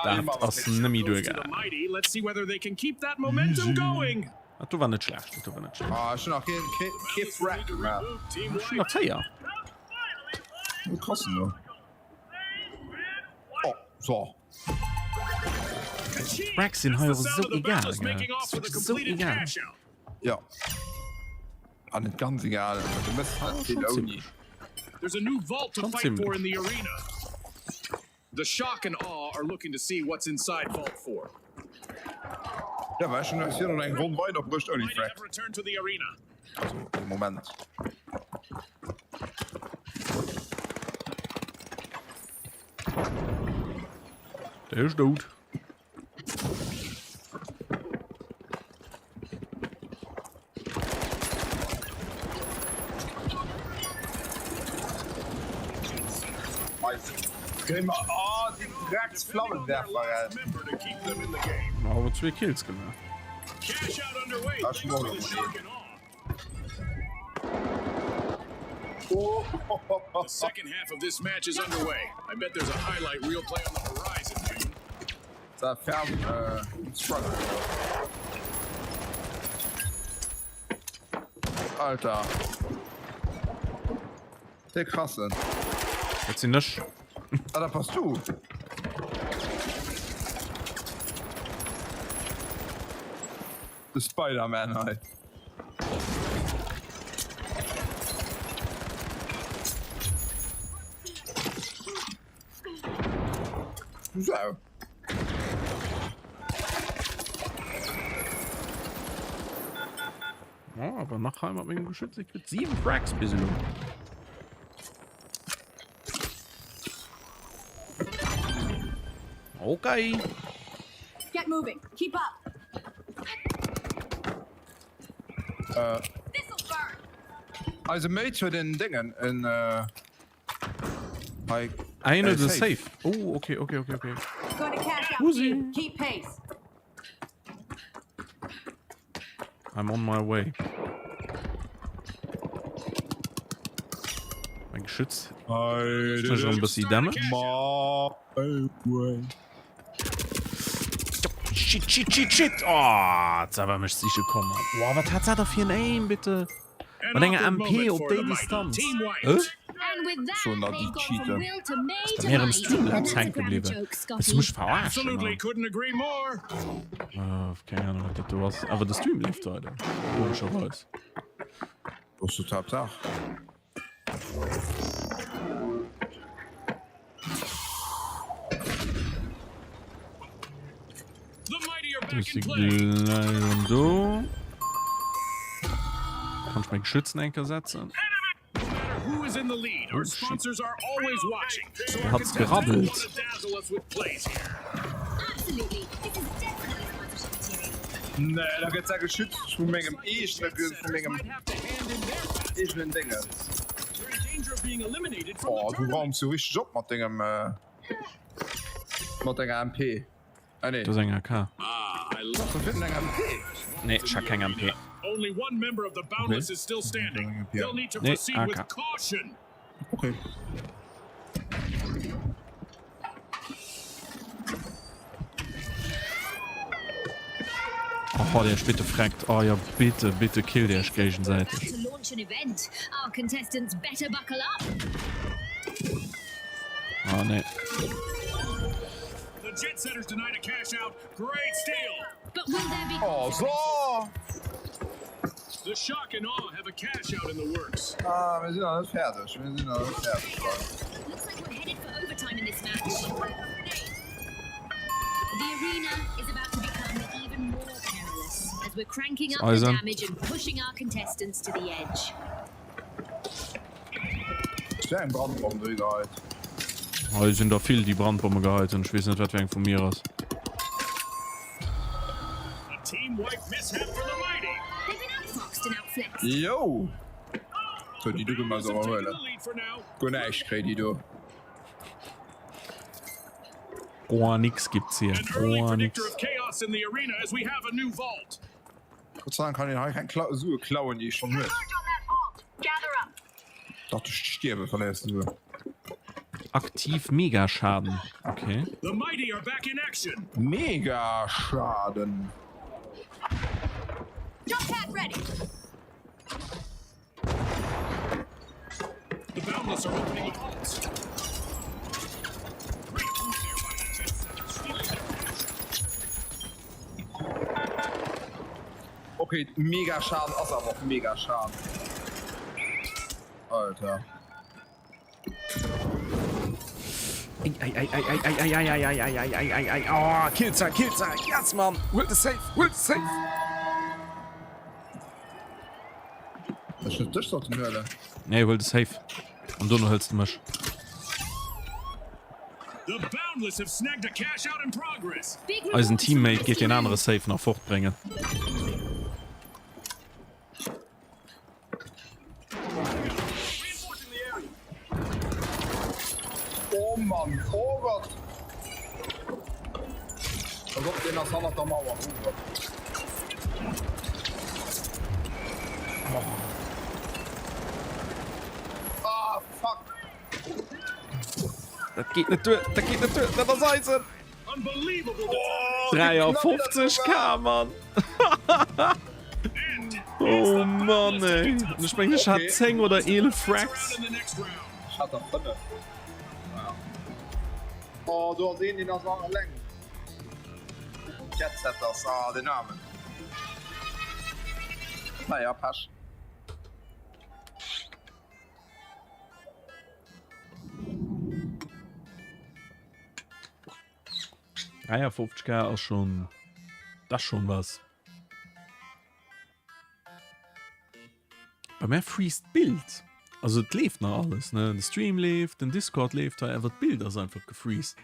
[SPEAKER 1] Dat ass nëmme duergaangen. Dat do war net schlecht. Dat do war net schlecht.
[SPEAKER 2] Ah, ech hunn nach kee, kee, kee Frag gemaach.
[SPEAKER 1] Ech hunn der 4.
[SPEAKER 2] Wou krass denn do? Oh, so.
[SPEAKER 1] D'Frags sinn hei och esou egal, gell? Dat ass wierklech esou egal.
[SPEAKER 2] Ja. Ah, net ganz egal, awer du mëss halt vill
[SPEAKER 1] Schon
[SPEAKER 2] ouni.
[SPEAKER 1] zimmlech.
[SPEAKER 4] There's a new vault to
[SPEAKER 1] Schon
[SPEAKER 4] fight for
[SPEAKER 1] zimmlech.
[SPEAKER 4] in the arena. The shock and awe are looking to see what's inside Vault 4.
[SPEAKER 2] Ja, well ech hunn ech sinn eng Ronn weider bruecht ouni
[SPEAKER 4] Mighty
[SPEAKER 2] Frag.
[SPEAKER 4] have returned to the arena.
[SPEAKER 2] Also, de Moment.
[SPEAKER 1] Der ist dout.
[SPEAKER 2] Oh, die Drecksflammenwerfer, ey.
[SPEAKER 1] Awer zwee Kills gemaach.
[SPEAKER 4] The second half of this match is underway. I bet there's a highlight reel play on the horizon, June.
[SPEAKER 2] Sa ferm äh, Struggle. Alter. De krassen.
[SPEAKER 1] Dat sinn ech.
[SPEAKER 2] Ah, dat bass du. De Spider-Man hei. Du Sau.
[SPEAKER 1] Oh, aber nach hei mat mengem Geschütz, ich kritt 7 Frags bis elo. Okay.
[SPEAKER 8] Get moving. Keep up.
[SPEAKER 2] Äh.
[SPEAKER 8] This'll burn.
[SPEAKER 2] Eise Mate huet en Déngen, en äh, hei.
[SPEAKER 1] Ein
[SPEAKER 2] Äh,
[SPEAKER 1] oder
[SPEAKER 2] safe.
[SPEAKER 1] safe. Oh, okay, okay, okay, okay.
[SPEAKER 8] Gonna cash out.
[SPEAKER 1] Husi.
[SPEAKER 8] soon. Keep pace.
[SPEAKER 1] I'm on my way. Mein Geschütz ist schon ein bisschen Damage. Shit, shit, shit, shit. Oh, jetzt aber mich sicher kommen. Boah, was hat er da für ein Aim, bitte?
[SPEAKER 4] An
[SPEAKER 1] Mat enger
[SPEAKER 4] awkward
[SPEAKER 1] MP
[SPEAKER 4] moment
[SPEAKER 1] op
[SPEAKER 4] for
[SPEAKER 1] déi
[SPEAKER 4] the mighty.
[SPEAKER 1] Distanz.
[SPEAKER 4] Team
[SPEAKER 1] Hä?
[SPEAKER 4] wiped.
[SPEAKER 5] And with that,
[SPEAKER 2] Schon da die
[SPEAKER 5] they've gone
[SPEAKER 2] Cheater.
[SPEAKER 5] from will to may
[SPEAKER 1] Ass
[SPEAKER 5] to
[SPEAKER 1] der mir am
[SPEAKER 5] might.
[SPEAKER 1] Streamlabs
[SPEAKER 5] And that's a
[SPEAKER 1] hänke
[SPEAKER 5] grammar
[SPEAKER 1] bliwwen?
[SPEAKER 5] joke,
[SPEAKER 1] Wëlls du mech
[SPEAKER 5] Scotty.
[SPEAKER 1] verarschen,
[SPEAKER 4] Absolutely
[SPEAKER 1] Mann?
[SPEAKER 4] couldn't agree more.
[SPEAKER 1] Äh, keng Ahnung, wat dat do ass. Awer de Stream leeft weider, komescherweis.
[SPEAKER 2] Ass jo Tatsaach.
[SPEAKER 4] The mighty are
[SPEAKER 1] Do
[SPEAKER 4] back
[SPEAKER 1] si
[SPEAKER 4] in play.
[SPEAKER 1] gläich erëm do. Kann ech mäi Geschütz eng Kéier setzen?
[SPEAKER 4] No matter who is in the lead, our
[SPEAKER 1] Oh, shit.
[SPEAKER 4] sponsors are always watching. So our
[SPEAKER 1] Hat's
[SPEAKER 4] contestants will
[SPEAKER 1] gerabbelt.
[SPEAKER 4] want to dazzle us with plays here.
[SPEAKER 5] Absolutely. This is definitely sponsorship material.
[SPEAKER 2] Nee, da gëtt se geschützt vu mengem eegene vu mengem
[SPEAKER 4] Might have to hand in their passports.
[SPEAKER 2] eegenen Déngens.
[SPEAKER 4] They're in danger of being eliminated from
[SPEAKER 2] Oh,
[SPEAKER 4] the
[SPEAKER 2] du
[SPEAKER 4] tournament.
[SPEAKER 2] raums jo richteg op mat dengem äh, mat denger MP. Ah, nee.
[SPEAKER 1] Du ass eng AK.
[SPEAKER 4] Ah, I love
[SPEAKER 2] Was fir eng MP?
[SPEAKER 1] Nee, ech hat keng MP.
[SPEAKER 4] Only one member of the Boundless is still standing. They'll need to
[SPEAKER 1] Nee,
[SPEAKER 4] proceed with
[SPEAKER 1] AK.
[SPEAKER 4] caution.
[SPEAKER 2] Okay.
[SPEAKER 1] Oh, der bitte freckt. Oh ja, bitte, bitte kill der géigesäiteg.
[SPEAKER 5] About to launch an event. Our contestants better buckle up.
[SPEAKER 1] Ah, nee.
[SPEAKER 4] The Jet Setters denied a cash out. Great steal.
[SPEAKER 5] But will there be
[SPEAKER 2] Oh, so!
[SPEAKER 4] The shock and awe have a cash out in the works.
[SPEAKER 2] Ah, mir sinn nach net fäerdeg. Mir sinn nach net fäerdeg, Leit.
[SPEAKER 5] Looks like we're headed for overtime in this match. The arena is about to become even more perilous as we're cranking up the
[SPEAKER 1] Eisen.
[SPEAKER 5] damage and pushing our contestants to the edge.
[SPEAKER 2] Ech wär eng Brandbomm dri geheit.
[SPEAKER 1] Hei sinn der vill, déi Brandbomme geheit hunn. Ech weess net, wat fir eng vu mir ass.
[SPEAKER 4] A team wipe mishap for the mighty.
[SPEAKER 5] They've been outfoxed and outflexed.
[SPEAKER 2] Yo! So, déi do gi mer
[SPEAKER 4] Boundless
[SPEAKER 2] se
[SPEAKER 4] have
[SPEAKER 2] awer
[SPEAKER 4] taken
[SPEAKER 2] huelen.
[SPEAKER 4] the lead for now.
[SPEAKER 2] Guer näischt kréit déi do.
[SPEAKER 1] Goar nix gibt's hier.
[SPEAKER 4] An early
[SPEAKER 1] Goar nix.
[SPEAKER 4] predictor of chaos in the arena as we have a new vault.
[SPEAKER 2] Gott sei Dank kann een hei keng Kla Sue klauen, déi ee schonn huet. Dacht ech stierwe, verléiers de Sue.
[SPEAKER 1] Aktiv Megaschaden. Okay.
[SPEAKER 4] The mighty are back in action.
[SPEAKER 2] Megaschaden.
[SPEAKER 8] Jump pad ready.
[SPEAKER 4] The boundless are opening the vaults. Great move there by the Jet Setters, stealing their cash.
[SPEAKER 2] Okay, Megaschaden ass awer och Megaschaden. Alter.
[SPEAKER 1] Ei, ei, ei, ei, ei, ei, ei, ei, ei, ei, ei, ei, ei, ei, oh, killt se, killt se, yes, Mann, huel de Safe, huel de Safe!
[SPEAKER 2] Ech hätt dech sollten huelen.
[SPEAKER 1] Nee, huel de Safe an dono hëls de mech.
[SPEAKER 4] The Boundless have snagged a cash out in progress.
[SPEAKER 5] Big
[SPEAKER 1] Eisen
[SPEAKER 5] rewards for
[SPEAKER 1] Teammate geet
[SPEAKER 5] risky
[SPEAKER 1] deen anere
[SPEAKER 5] moves.
[SPEAKER 1] Safe nach fortbréngen.
[SPEAKER 4] Reinforcing the area.
[SPEAKER 2] Oh Mann, oh Gott! Pass op, deen ass hannert der Mauer. Oh Gott.
[SPEAKER 1] Dat geet net duer, dat geet net duer, dat ass eisen! 53k, Mann! Oh Mann, ey! An ech mengen, ech hat 10 oder 11 Frags.
[SPEAKER 2] Ech hat der 5. Oh, do ass een, deen ass alleng. Jet Setters, ah, den Aarmen. Naja, Pech.
[SPEAKER 1] K ass schon das schon was. Bei mir freest d'Bild. Also et leeft nach alles ne de Stream leeft, den Discord leeft hei, awer d'Bild ass einfach gefreest.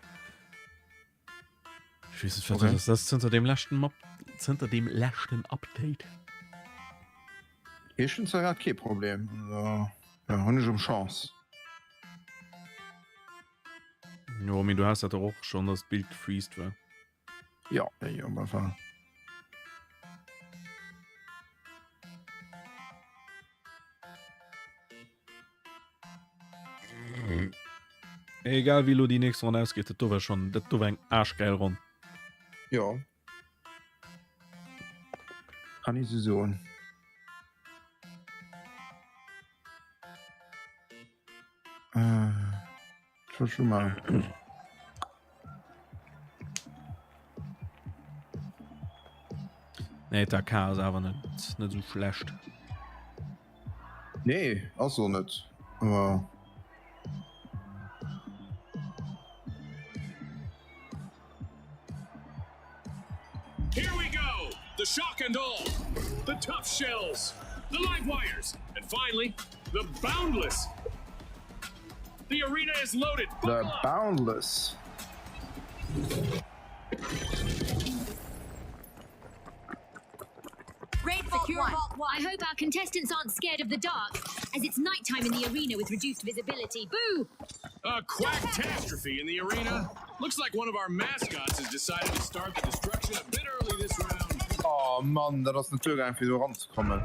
[SPEAKER 1] Ich weess net wat dat ass. Dat ass zënter deem leschten Map zënter deem leschten Update.
[SPEAKER 2] Ech hunn zwar grad kee Problem, also jo hunn ech um Chance.
[SPEAKER 1] Jo mee du has dat dach och schonn, dass d'Bild gefreezed war.
[SPEAKER 2] Jo, jo op alle Fall.
[SPEAKER 1] Egal wéi elo déi nächst Ronn ausgeet, dat do war schonn, dat do war eng aarschgäil Ronn.
[SPEAKER 2] Jo. Kann ee sou soen. Äh, schon mal.
[SPEAKER 1] Nee, d'AK ass awer net, net sou schlecht.
[SPEAKER 2] Nee, ass och net. Aber
[SPEAKER 4] Here we go! The shock and awe, the tough shells, the live wires, and finally, the boundless. The arena is loaded.
[SPEAKER 2] The boundless.
[SPEAKER 5] I hope our contestants aren't scared of the dark, as it's nighttime in the arena with reduced visibility. Boo!
[SPEAKER 4] A quackatastrophe in the arena. Looks like one of our mascots has decided to start the destruction a bit early this round.
[SPEAKER 2] Oh Mann, dat ass net duergaang fir do eranzekommen.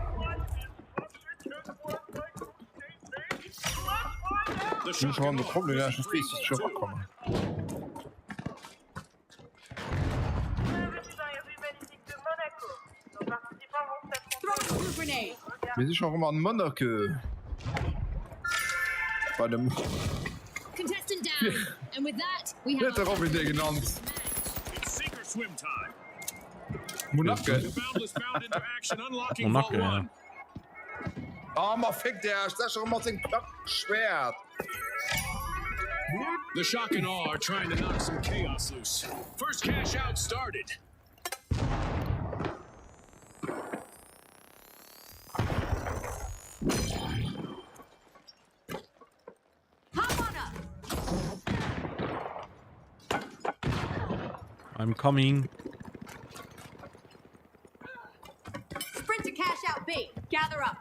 [SPEAKER 2] Hunn ech erëm de Problem, dat ech net weess, wéi ech erakommen. Mir si scho rëm an Monaco. Bei dem. Wéi huet de Robin dee genannt? Monaco?
[SPEAKER 1] Monaco, ja.
[SPEAKER 2] Ah, ma féck Dech, sech erëm mat sengem Klappschwert.
[SPEAKER 4] The shock and awe are trying to knock some chaos loose. First cash out started.
[SPEAKER 8] Hop on up.
[SPEAKER 1] I'm coming.
[SPEAKER 8] Sprint to cash out B. Gather up.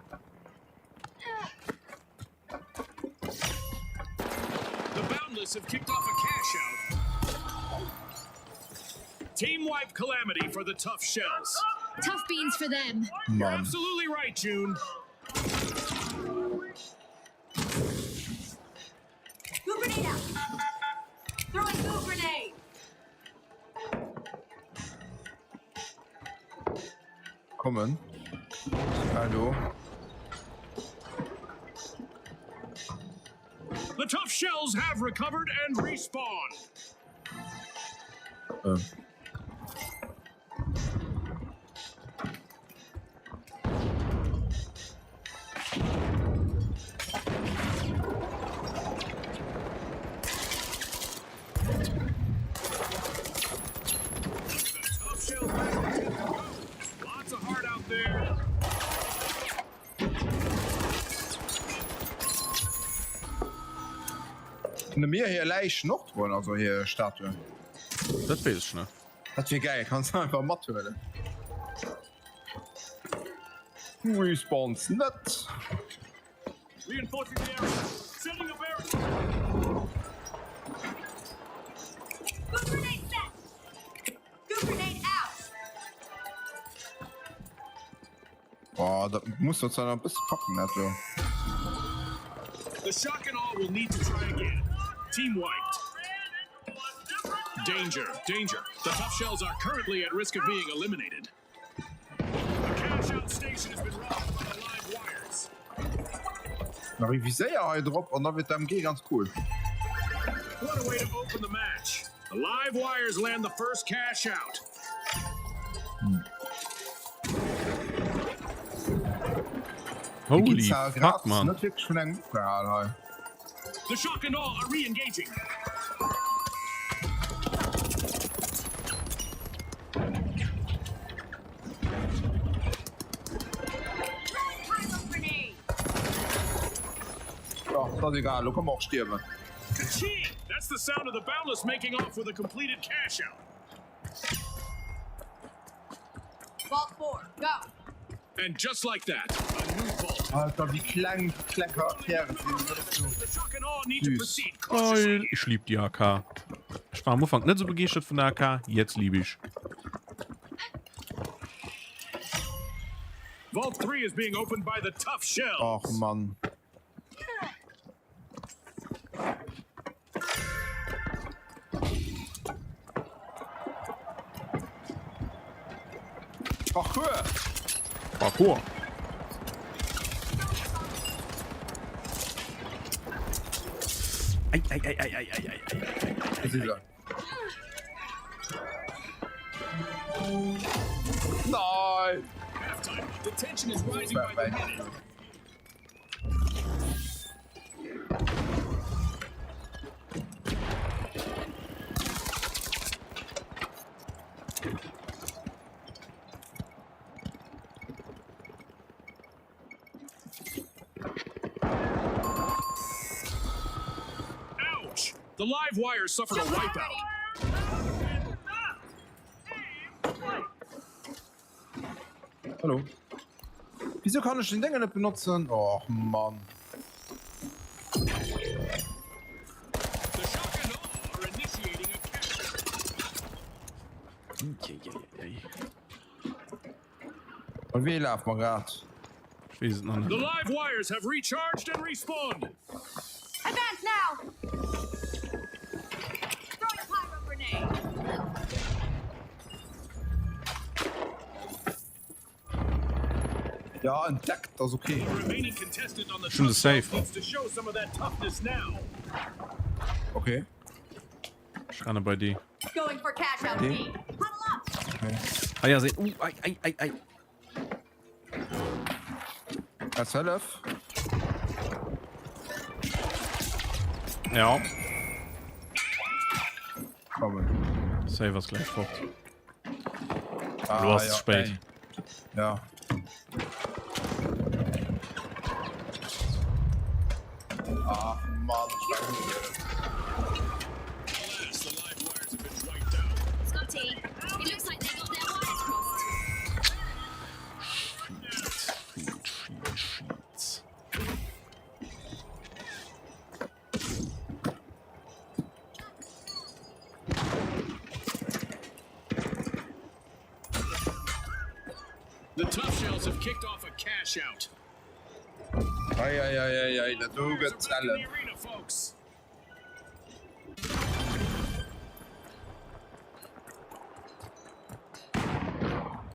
[SPEAKER 4] The Boundless have kicked off a cash out. Team wipe calamity for the tough shells.
[SPEAKER 5] Tough beans for them.
[SPEAKER 4] You're absolutely right, June.
[SPEAKER 8] Goo grenade out. Throwing goo grenade.
[SPEAKER 2] Kommen. Hallo.
[SPEAKER 4] The tough shells have recovered and respawned.
[SPEAKER 2] Ähm. Kënne mir hir Läichen och droen, also hir Statuen?
[SPEAKER 1] Dat weess ech net.
[SPEAKER 2] Dat wier gäil, kanns de einfach mathuelen. Du respawns net. Boah, dat muss der zwar nach e bësse packen, dat do.
[SPEAKER 4] The shock and awe will need to try again. Team wiped. Danger, danger. The tough shells are currently at risk of being eliminated. The cash out station has been robbed by the live wires.
[SPEAKER 2] Nach ee Viséier hei drop an da wier d'MG ganz cool.
[SPEAKER 4] What a way to open the match. The live wires land the first cash out.
[SPEAKER 1] Holy fuck, man.
[SPEAKER 2] Net wierklech vun engem opgehal hei.
[SPEAKER 4] The shock and awe are re-engaging.
[SPEAKER 2] Ja, dat ass egal, lo ka mer och stierwen.
[SPEAKER 4] Ka-ching! That's the sound of the Boundless making off with a completed cash out.
[SPEAKER 8] Vault 4, go!
[SPEAKER 4] And just like that, a new vault.
[SPEAKER 2] Alter, wéi kleng déi kleng Charaktere sinn, dat ass jo
[SPEAKER 4] The shock and awe need to
[SPEAKER 2] süß.
[SPEAKER 4] proceed cautiously.
[SPEAKER 1] Geil, ich lieb die AK. Ich war am Ufank net sou begeeschtert vun der AK, jetzt lieb ich.
[SPEAKER 4] Vault 3 is being opened by the tough shells.
[SPEAKER 2] Och Mann. Parkour!
[SPEAKER 1] Parkour! Ei, ei, ei, ei, ei, ei, ei, ei, ei, ei, ei, ei.
[SPEAKER 2] Nein!
[SPEAKER 4] Halftime. The tension is rising by the minute. Ouch! The live wire suffered a wipeout.
[SPEAKER 2] Hallo. Wieso kann ech den Déngen net benotzen? Och Mann.
[SPEAKER 4] The shock and awe are initiating a cash
[SPEAKER 2] Bei wee lafe mer grad?
[SPEAKER 1] Ech weess et nach net.
[SPEAKER 4] The live wires have recharged and respawned.
[SPEAKER 8] Advance now! Throwing a pyro grenade.
[SPEAKER 2] Ja, entdeckt ass okay.
[SPEAKER 4] The remaining contestant on the
[SPEAKER 1] Schon
[SPEAKER 4] tough
[SPEAKER 1] safe.
[SPEAKER 4] shelf needs to show some of that toughness now.
[SPEAKER 2] Okay.
[SPEAKER 1] Ech renne bei déi.
[SPEAKER 8] Going for cash out
[SPEAKER 2] Okay.
[SPEAKER 8] B. Huddle up!
[SPEAKER 2] okay.
[SPEAKER 1] Hei ass een. Uh, ei, ei, ei, ei.
[SPEAKER 2] Als Hëllef.
[SPEAKER 1] Ja.
[SPEAKER 2] Kommen.
[SPEAKER 1] Safe ass gleich fort.
[SPEAKER 2] Ah,
[SPEAKER 1] Du ass
[SPEAKER 2] ja,
[SPEAKER 1] ze spéit.
[SPEAKER 2] ey. Ja. Ach Mann, ich war gut.
[SPEAKER 4] Alas, the live wires have been wiped out.
[SPEAKER 5] Scotty, it looks like they got their wires crossed.
[SPEAKER 1] Shit, shit, shit.
[SPEAKER 4] The tough shells have kicked off a cash out.
[SPEAKER 2] Ei, ei, ei, ei, ei, dat do
[SPEAKER 4] Players
[SPEAKER 2] gëtt
[SPEAKER 4] are back in
[SPEAKER 2] zellen.
[SPEAKER 4] the arena, folks.